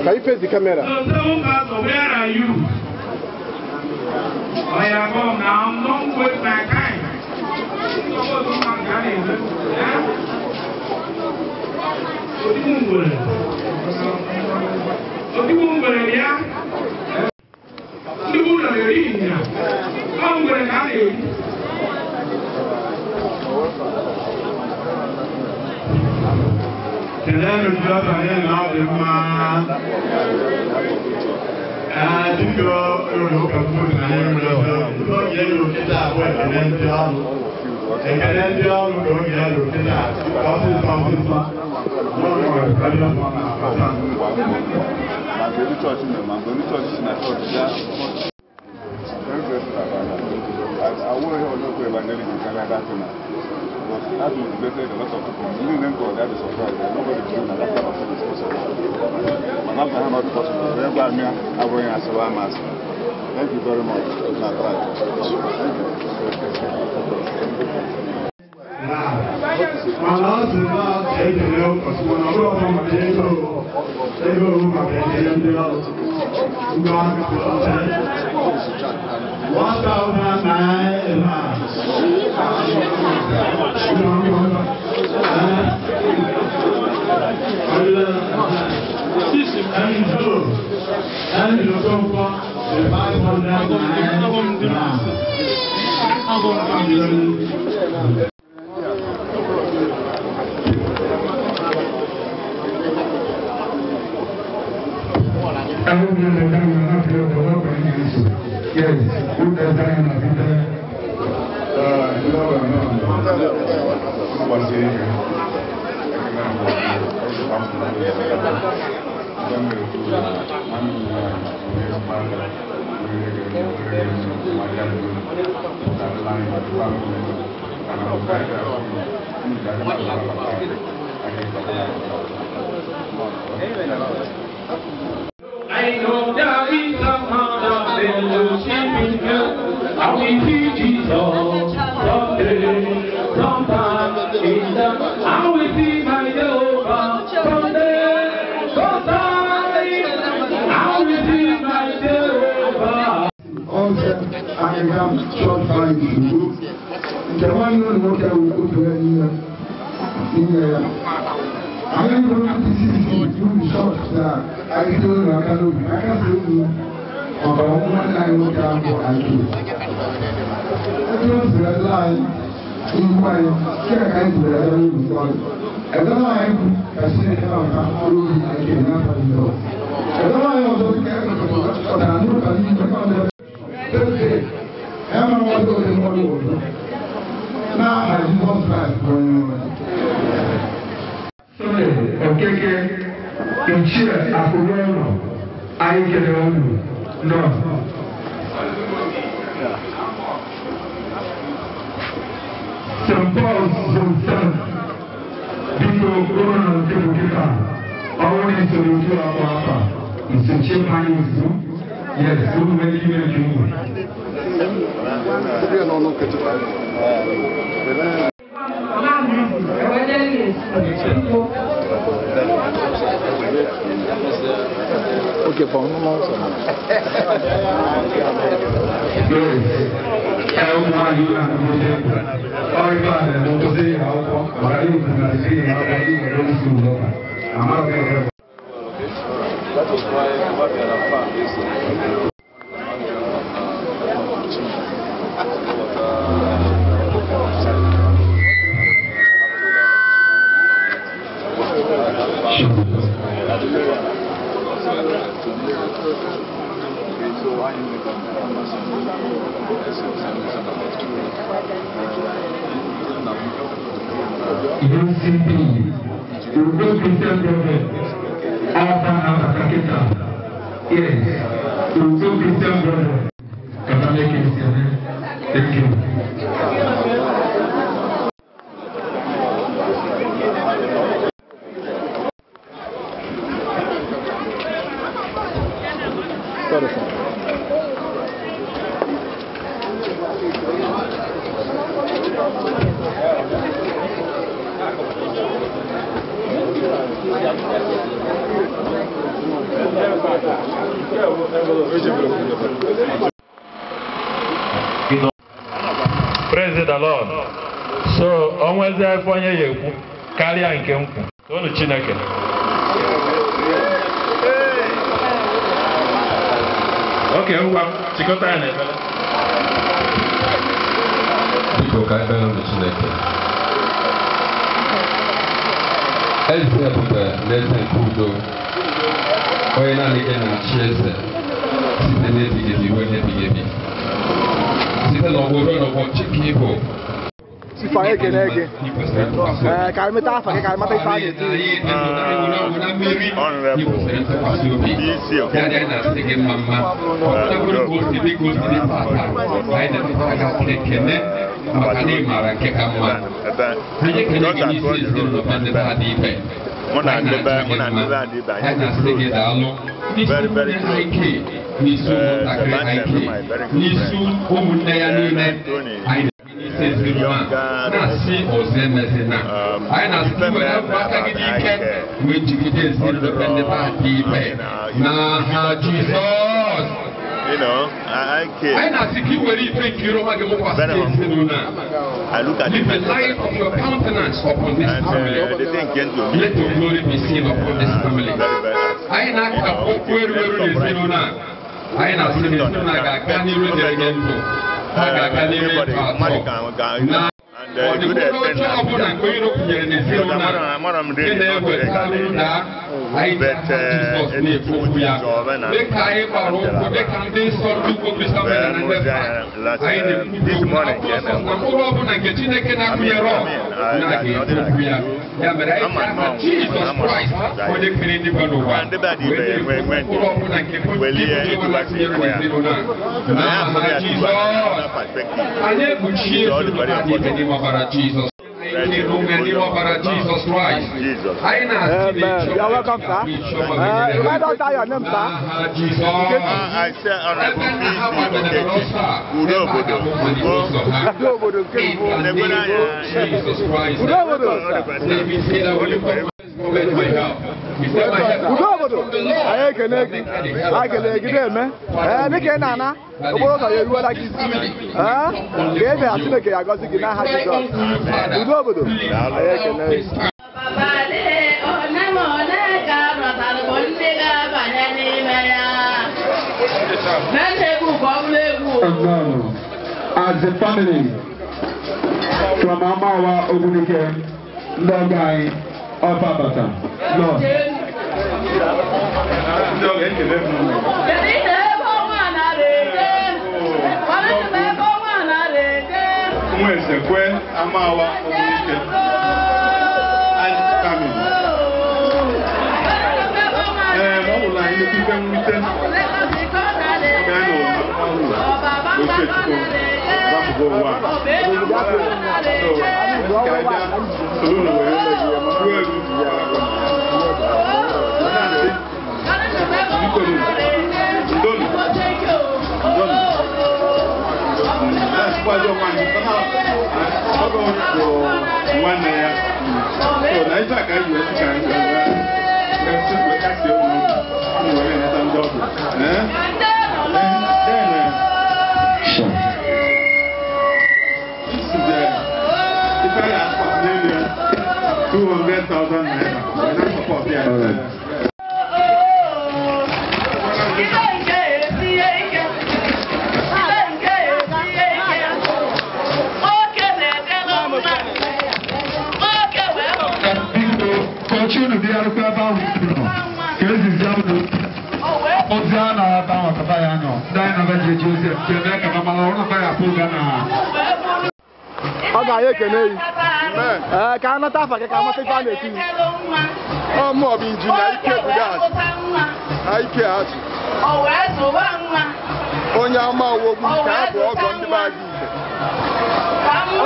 Can you face the camera? Where are you? I am gone now. Don't waste my time. Keleenụ Jehova n'ihi na ọ dị mma. Ee, dịka ụlọ ụka mkpụrụ na anyị nwere oge elu kịta abụọ ekele ndị ọrụ. Ekele ndị ọrụ ka oge elu kịta ọsịsọ ọsịsọ. N'oge nwere karịa ọmụ na-abata. Ma mgbe ndị chọọchị mere, ma mgbe ndị chọọchị si na chọọchị bịa. Very grateful about that. I won't hear no evangelism in Canada tonight. Because that motivated a lot of people. Even them God, that is surprised that nobody believes that that kind of thing is possible. But after I'm not possible, wherever I'm here, I'm going as a master. Thank you very much. Thank you. I know there is a man of fellowship in heaven. I will see Jesus someday, sometime in the. I will see my Jehovah someday, sometime. I will see my Jehovah. Also, I am short five. The one who worked out will go to I am going to see you short that I still I can't do about one I work out for I do. Everyone's line in my care and Okeke, Ichie Akụrụ anyị kelere unu nọ. St. Paul's Zone 7, biko ụlọ na nke bụ kịta, ọ bụrụ na isoro otu akwa akwa, nsochie mmanya ozugbo, yes, unu nwere ike ime nke unu. Okay, for no more. That was why UCP, Ugo Christian Brother, Alpha Alpha. Yes, Ugo Christian Brother. Catholic Christian. Thank you. Sorry, sir. Praise the Lord. So, onwezi ife onye ya ekwu karịa nke m kwu. Toonu Chineke. Okay, ngwa chịkọta ya n'ekpere. Biko ka ekpere ụlọ Chineke. Eze ebube na eze nke udo, onye naanị gị na-achị eze site n'ebighị ebi ruo n'ebighị ebi, site n'ọgbọ ruo n'ọgbọ Chike Igbo. Chief, anyị ekene gị. Ee, ka anyị meta afa gị, ka anyị mata ife a na-eti. Honorable DC Mụ na ndị be anyị dị close. Very, very close. N'isi ụmụntakịrị IK, n'isi ụmụnne ya niile, anyị na-esi ezinụlọ a na-asị ọzọ emezina. Anyị na-asị ka iwere aka gị n'ike wee jigide ezinụlọ be ndị be adị ibe n'aha Jizọs. You know, I Anyị care. na-asị ka i were ife nke iru ọma gị mụkwasị ezinụlọ a. I look at Lift it the light of your countenance upon this and family. the thing came to me. Let your glory be seen upon this family. Very, very. Anyị na-akapụ okwu eru eru n'ezinụlọ a. Anyị na-asị na ezinụlọ a ga-aga n'iru dịrị gị ndụ. Ha ga-aga n'iru ịtọ atọ. Na And ọ good dịghị ọjọọ ọbụla nke onye kwunyere n'ezinụlọ a. Amara m Nke really not na-eweta arụrụ na anyị ji aha Jizọs na-ekwu okwu ya. Dịka anyị gbara ụkwụ dịka ndị nsọ ndị ukwu Kristo mere na ndị fa. Anyị na-ekwu okwu akwụkwọ nsọ na mkpụrụ ọbụla nke Chineke na-akụnyere ọ na a ga-ekwu okwu ya. Ya mere anyị ji aha Jizọs Kraịst onye kere eluigwe n'ụwa wee na-ekwu mkpụrụ ọbụla nke na-akụnyere n'ezinụlọ a. N'aha Jizọs. Anyị ekpuchie ezinụlọ ha niile n'ime ọbara Jizọs. Anyị na-eme n'ime ọbara Jizọs Kraịst. Anyị na-asị na Amen. You are welcome, sir. Remind us your name, sir. I say Honorable DC Okechi, Udo obodo, Ugo. Udo obodo nke mbụ. Nekwere anya. Udo obodo. Udo obodo. Anyị ekene gị. Anyị ekele gị na-eme. Ee, dịka ị na-ana, okporo ụzọ ya eruola gị isi. Ee, ka ị bịara Chineke ya agọzi gị n'aha Jizọs. Udo obodo. Anyị ekele gị. Ole ma ole ka rọtara bụ ndị ga-abanye n'ime ya. Na egwu ka ọ bụrụ egwu. As a family from Amawa Ogunike, ndị ọgọ anyị, Ọfabata, Lord. Kedu ihe ebe ọnwa nara eje? Kwarịtụ m ebe ọnwa nara eje. Nwa Ezekwe Amawa Ogunike, and family. Ee, ma ọ bụrụ na anyị nnukwu ife mwute oge anyị nọrọ na mmanwụ Okechukwu gbapụgo ụwa. So, ka anyị bịa soro unu wee ruo eru ya. Na-asị, biko nụ, ndonu, ndonu. Na-asịkwazi onwe anyị, ọgọ bụ nwanne ya. So, na ife a ka anyị ji wee sị ka anyị wee sị wee kasie unu obi, unu wee na-eneta ndị ọbịa. Eh? Then, this is the if I ask for 200,000 naira, we're not support here. Ibe nke esie ike. Ibe nke esie ike. Nwoke na-edebe mma. Nwoke wee hụ Biko, kọchi unu bịarukwa ebe ahụ unu nọ, ka ezizi unu ozi a na-aba ahụ kaba ya nọ. Ndị anyị na-aba ji eji ozi nke mee ka mama ọrụ na ya apụ ga na. Ọ ga-anyị ekene gị. Ee, ka a nata afa gị ka amata ife a na-eti gị. Ọ mụ bụ injinia Ike Bugas, Ike Achị, o wee zụwa nwa. onye ama owogbu nke abụ ọgọ ndị be adị ibe.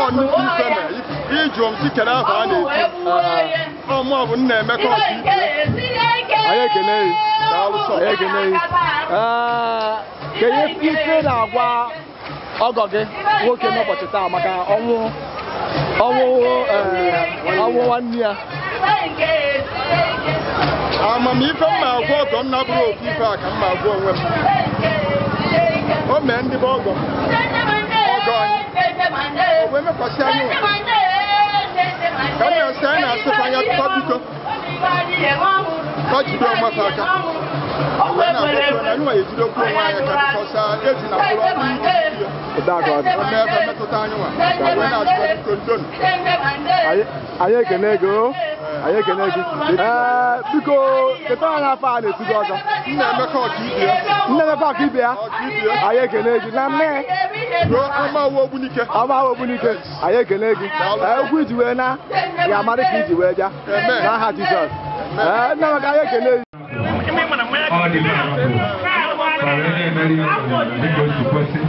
Ọ nnukwu ife mere, ịjụ m si kere afọ a na-eti. Ọ mụ bụ nna Emeka Ọkaikpe. Anyị ekene gị. Anyị ekene gị. Ee, ka ihe ife na-agwa ọgọ gị nwoke n'ụbọchị taa maka ọnwụ ọnwụ ee, ọnwụ nwanne ya. Amamife m na-agwa ọgọ m na-abụrụ ofu ife a ka m na-agwa onwe m. O mee ndị be ọgọ m, ọgọ anyị, o wee mekwasị anyị ụwa. Ka m na-asị anyị na-asịkwa anya tụkwa biko, ka jide onwe fa aka. Wee na-agwa na anyị nwa ejide okwu onwe anyị aka bikọsa eji na mkpụrụ ọkụ Ụda ka ọ dị. o mee ebe mmetụta anyị nwa. Wee na-asịkwa biko ndonu. Anyị ekene gị o. Anyị ekene gị. Ee, biko keta anyị afọ a na-etu gị ọzọ. Nnaemeka Ọkaibia. Nnaemeka Ọkaibia. Anyị ekene gị na mme. Amawo Ogbunike. Amawo Ogbunike. Anyị ekene gị. Okwu iji wee na ya amarị ka iji wee bịa. N'aha Jizọs. Ee, Nnaemeka anyị ekene gị. Ọ dị mma ka wee na-emeri dịka o si kwesị.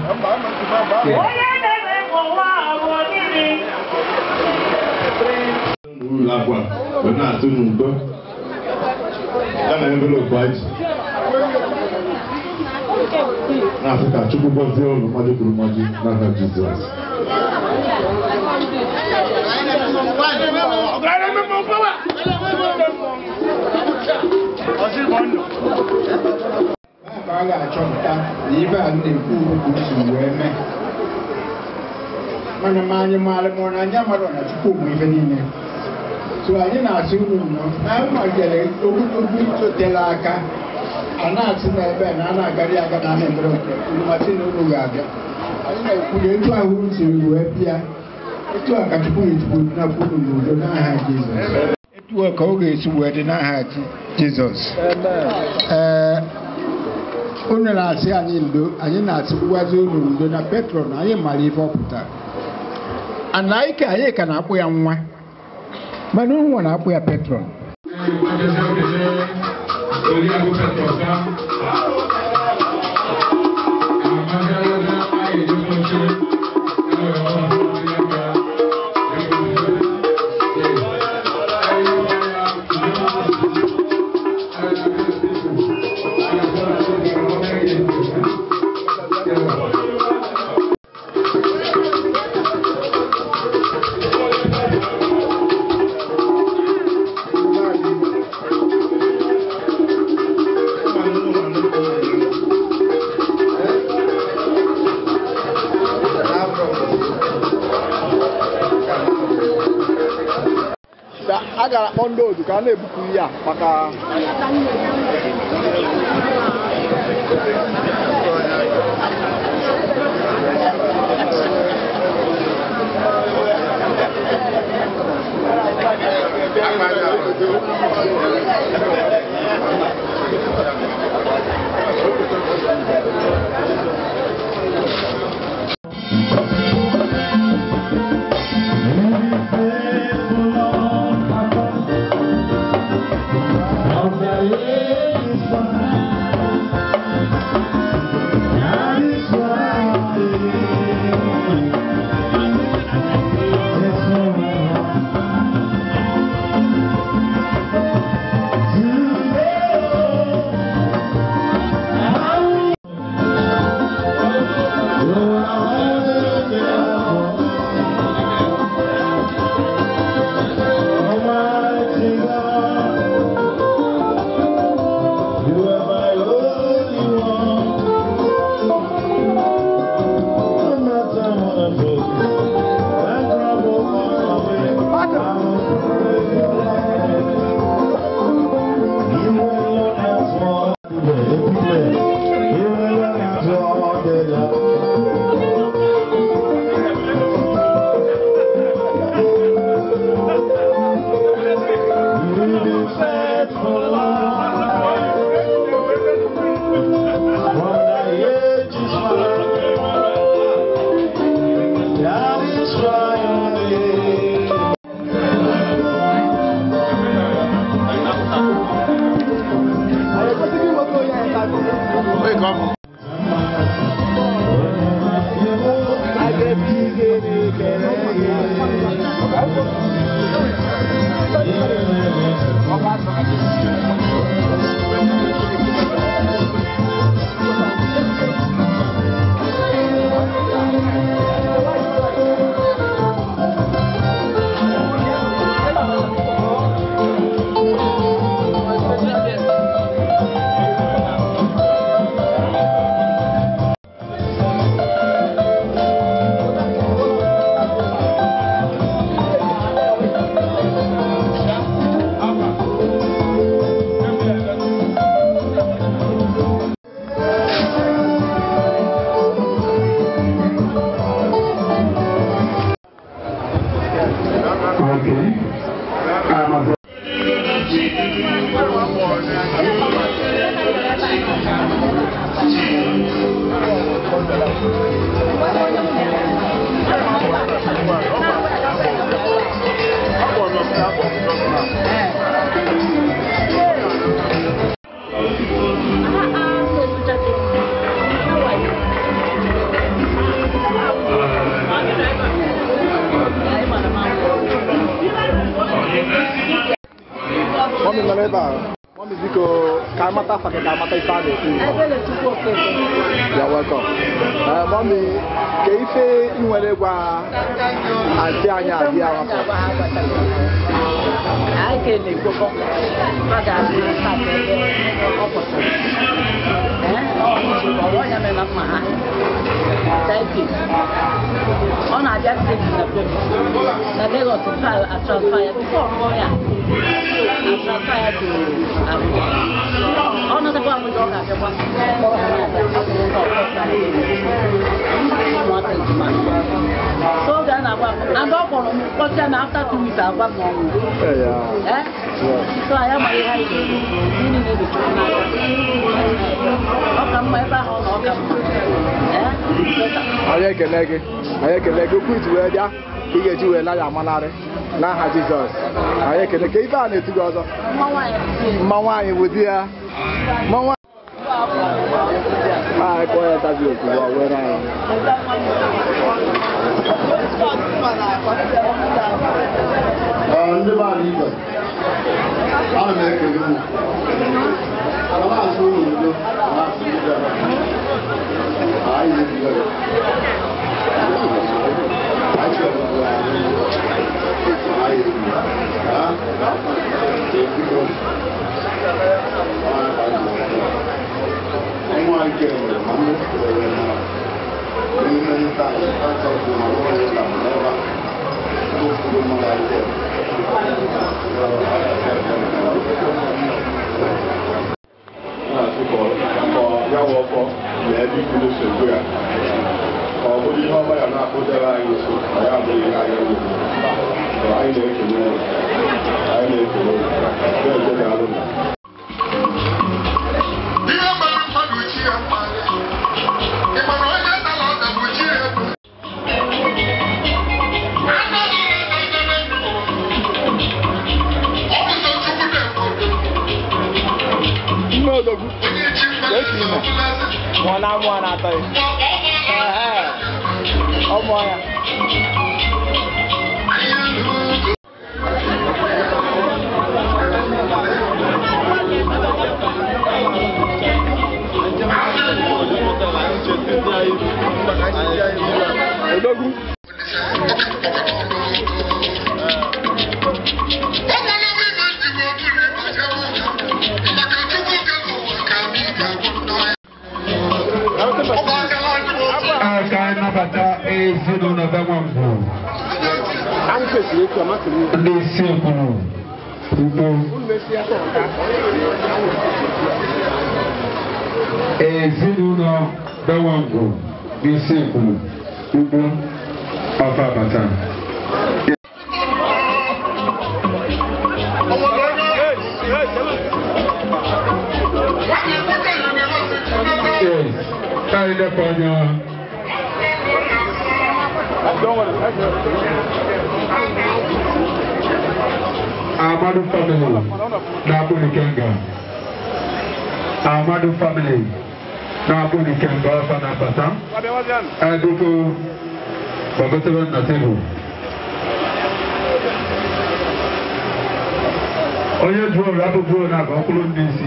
Ụlọ akwa wee na-atụ n'udo ya na envelopu anyị na-asị ka Chukwu gọzie ụlọ mmadụ kwuru mmadụ n'aha Jizọs. A ga-achọpụta na ibe a na-ekwu ka o si wee mee mana ma anyị maara ma na anyị amara na Chukwu bụ ife niile so anyị na-asị unu nnọọ na anyị malitere ogologo totela aka a na-asị na ebe na a na-agarị aga na a na-emere nke unu masị na unu ga-abịa anyị na-ekwu na etu ahụ unu siri wee bịa etu a ka Chukwu ga-etikwu nakwu unu n'udo n'aha Jizọs etu a ka ọ ga-esi wee dị n'aha Jizọs. Ee, unu na-asị anyị ndo, anyị na-asịkwuazị unu ndo na Petro na anyị mara ife ọ pụtara. Ana anyị ka anyị ka na-akpụ ya nwa, mana unu nwa na-akpụ ya Petro. A gara akpọ ndị otu ka a na-ebupụ ihe a maka Mọmi nọrọ ebe a. Mọmi biko ka amata afa gị ka amata ife a na-ekwu. You're welcome. Mọmi, ka ife ị nwere gwa antị anyị adị ahapụ. Ọ na-abịa steeti na na Lagos transfer ya before ọ ya transfer ya to Abuja. Ọ nọtakwa Abuja ọ ga-abịakwa kpọrọ ha na-abịa akwụrụ ndị ọkọta ụmụaka ejima. So oge a na-agwa m and ọ kpọrọ m kpọsịa na after 2 weeks agwa m ọnwụ. So anyị amaghị ihe anyị ga-eme ndị niile dị chukwu n'aka. Ọ ka mma ebe ahụ ọ nọ ọ ka mma. Anyị ekele gị, anyị ekele gị, okwu iji wee bịa ka ị ga-eji wee laya amanarị n'aha Jizọs. Anyị ekele ka ife a na-etu gị ọzọ. Mma nwaanyị bụ di ya. Mma nwaanyị. Anyị kpọọ ya tabi okwu ọ were anyị. Ndị be anyị ibe, ana m ekele unu. Ana m asụ unu udo, na-asụ ndị bịara. Anyị na-ebigara. Anyị chọrọ anyị ebigara. Ụmụ anyị kere ma ndị kere na n'ime nta achọpụ ma ụlọ ụlọ n'ebe a. Na-asị ka ya wụ ọkọ na ebe ikwu nsogbu ya ka ọ bụrụ ihe ọma ya na-akpụdebe anyị nso ma ya abụghị ihe anyị nwere. Anyị na-ekele unu, anyị na-ekele unu, na-eje daalụ. Nne odogwu, esi ime, mụọ na amụọ na-atọ ya. Ọ mụọ ya. Odogwu. Aka anyị nabata ezinụlọ be Nwangwu. Ndị isi ekwuru ugbo. Ezinụlọ be Nwangwu ndị isi ekwuru ugbo ọfa bata. Yes, ka anyị lepụ anya. Amadu family na-abụ Ikenga. Amadu family na-abụ Ikenga ọfa na-abata. Biko gbagotere na tebụl. Onye drone abụ drone a ka ọ kwụrụ ndị isi.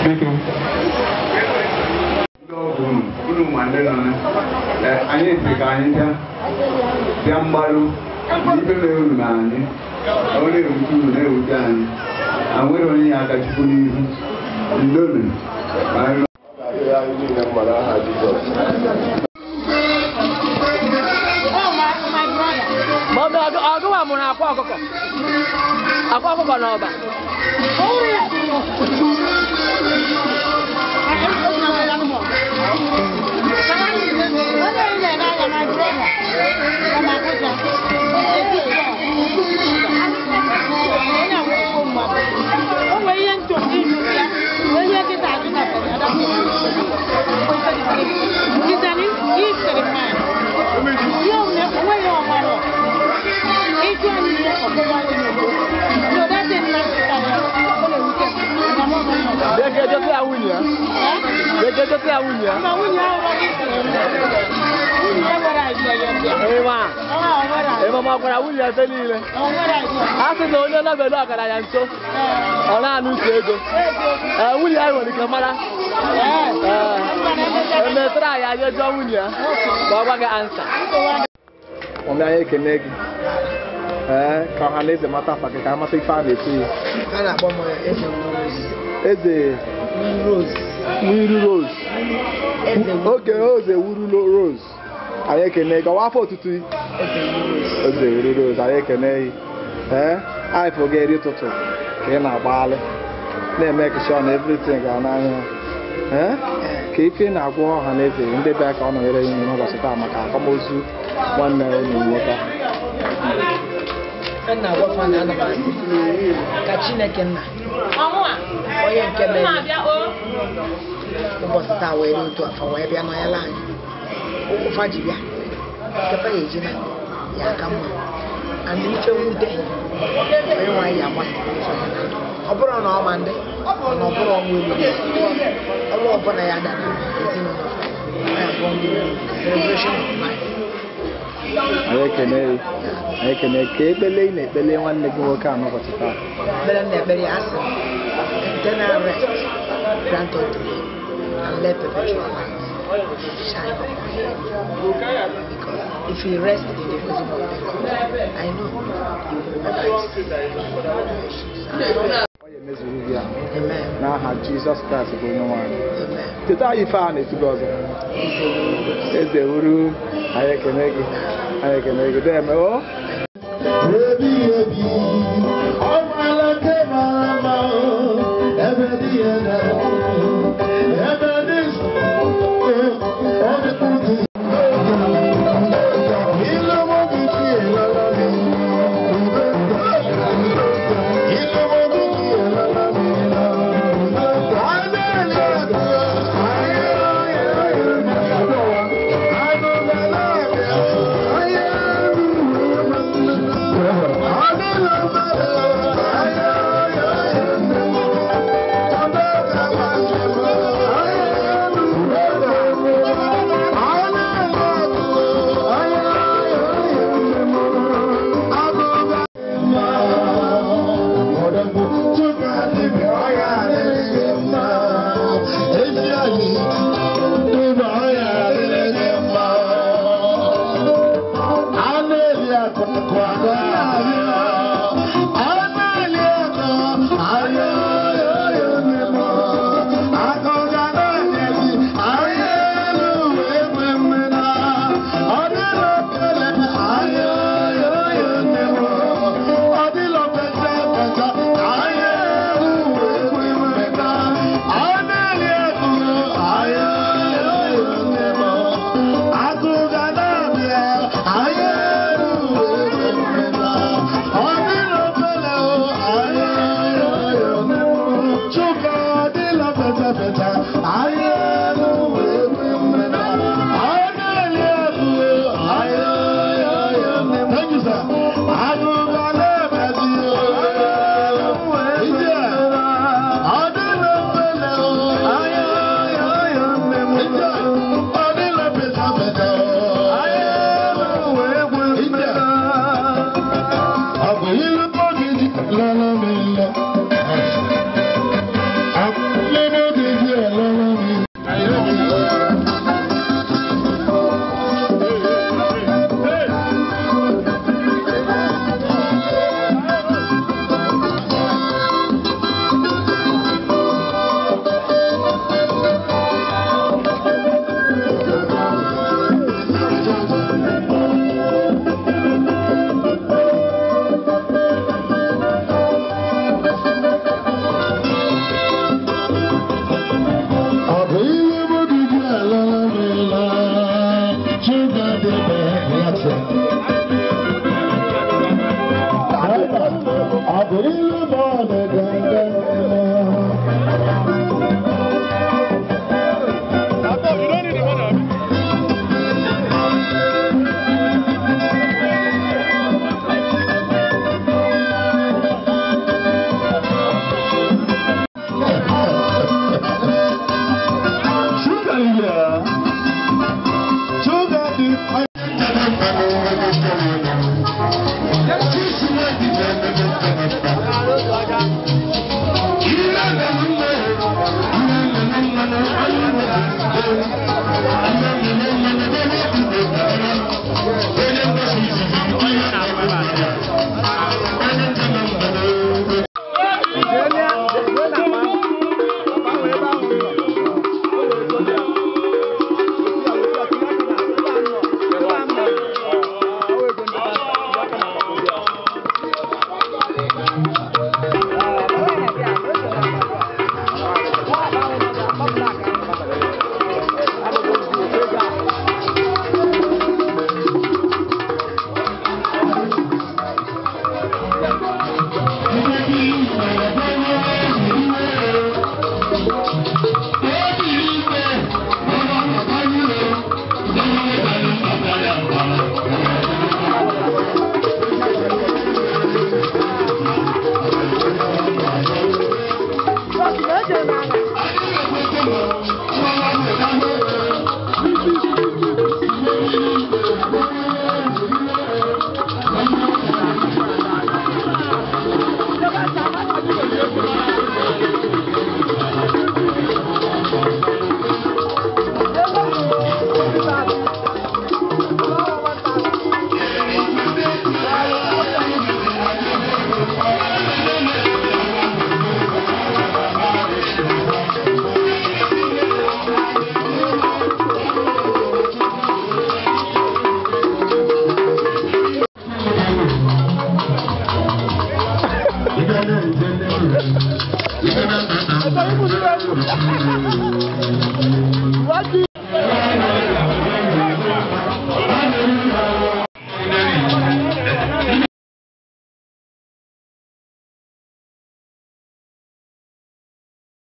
Biko. Unu ma ndị nọ na anyị si ka anyị bịa bịa mgbaru ife mere unu na anyị ọ na-ewute unu na-ewute anyị anwere onye ya aka Chukwu n'ihu ndonu. Mọmi ọgụwa mụrụ akwa ọkụkọ. Akwa ọkụkọ n'ọba. Ọgọ m gwara nwunye ebe niile. A sị na onye nọbelu ọgaranya nso, ọ na-anụ uche ego. Ee, nwunye ya nwere ike mara. Ee, emetara anyị anya jụọ nwunye ya ka ọ gwa gị ansa. Mummy, anyị ekene gị. Ee, ka ọha na eze mata afa gị ka amata ife a na-etu ya. A na-akpọ m Eze Rose. Eze Rose. Wuru Rose. Oge Eze Wuru Rose. Anyị ekene gị. Ọwa afọ otutu gị? Eze Wuru Rose, anyị ekene gị. Ee, anyị fụ gị eri ụtụtụ ka ị na-agbaghalị na-eme sure na everything ga n'anya. Ee, ka ife ị na-agwa ọha na eze ndị bịa ka ọ nọnyere gị n'ụbọchị taa maka akwamozu nwanne unu nwoke. A na-agwa na ana m asị ka Chineke nna onye nke mere ụbọchị taa wee dị otu afọ wee bịa nọnyere anyị ụfa ji bịa nkefa ya ejina ya aka mma and ife mwute onye nwaanyị ya agbasịrị ife ya na ndụ ọ bụrụ na ọ ma ndị mana ọ bụrụ ọnwụ elu ọnwa ọbụla ya dara ezinụlọ ya bụ ndị celebration of life. Anyị ekene gị. Anyị ekene gị. Ka ekpele ị na-ekpele nwanne gị nwoke a n'ụbọchị taa. Ekpere m na-ekpere ya asị eternal rest grant unto him and let perpetual light shine upon him, because if he rests in the bosom of the Lord, I know he will remember his Ọ ya emezuru gị ya. N'aha Jizọs Kraịst bụ onye nwe anyị. Cheta anyị ife a na-etu gị ọzọ. Eze Wuru, anyị ekene gị. Anyị ekene gị. Deme o. Ebi ebi, ọmalake mara mma o, ebe dị ya na ebe dị ọ dị kputu. Ilu mụ gị tie lala mi, ube ilu mụ gị tie lala mi, ube anyị na-ele anyị. What?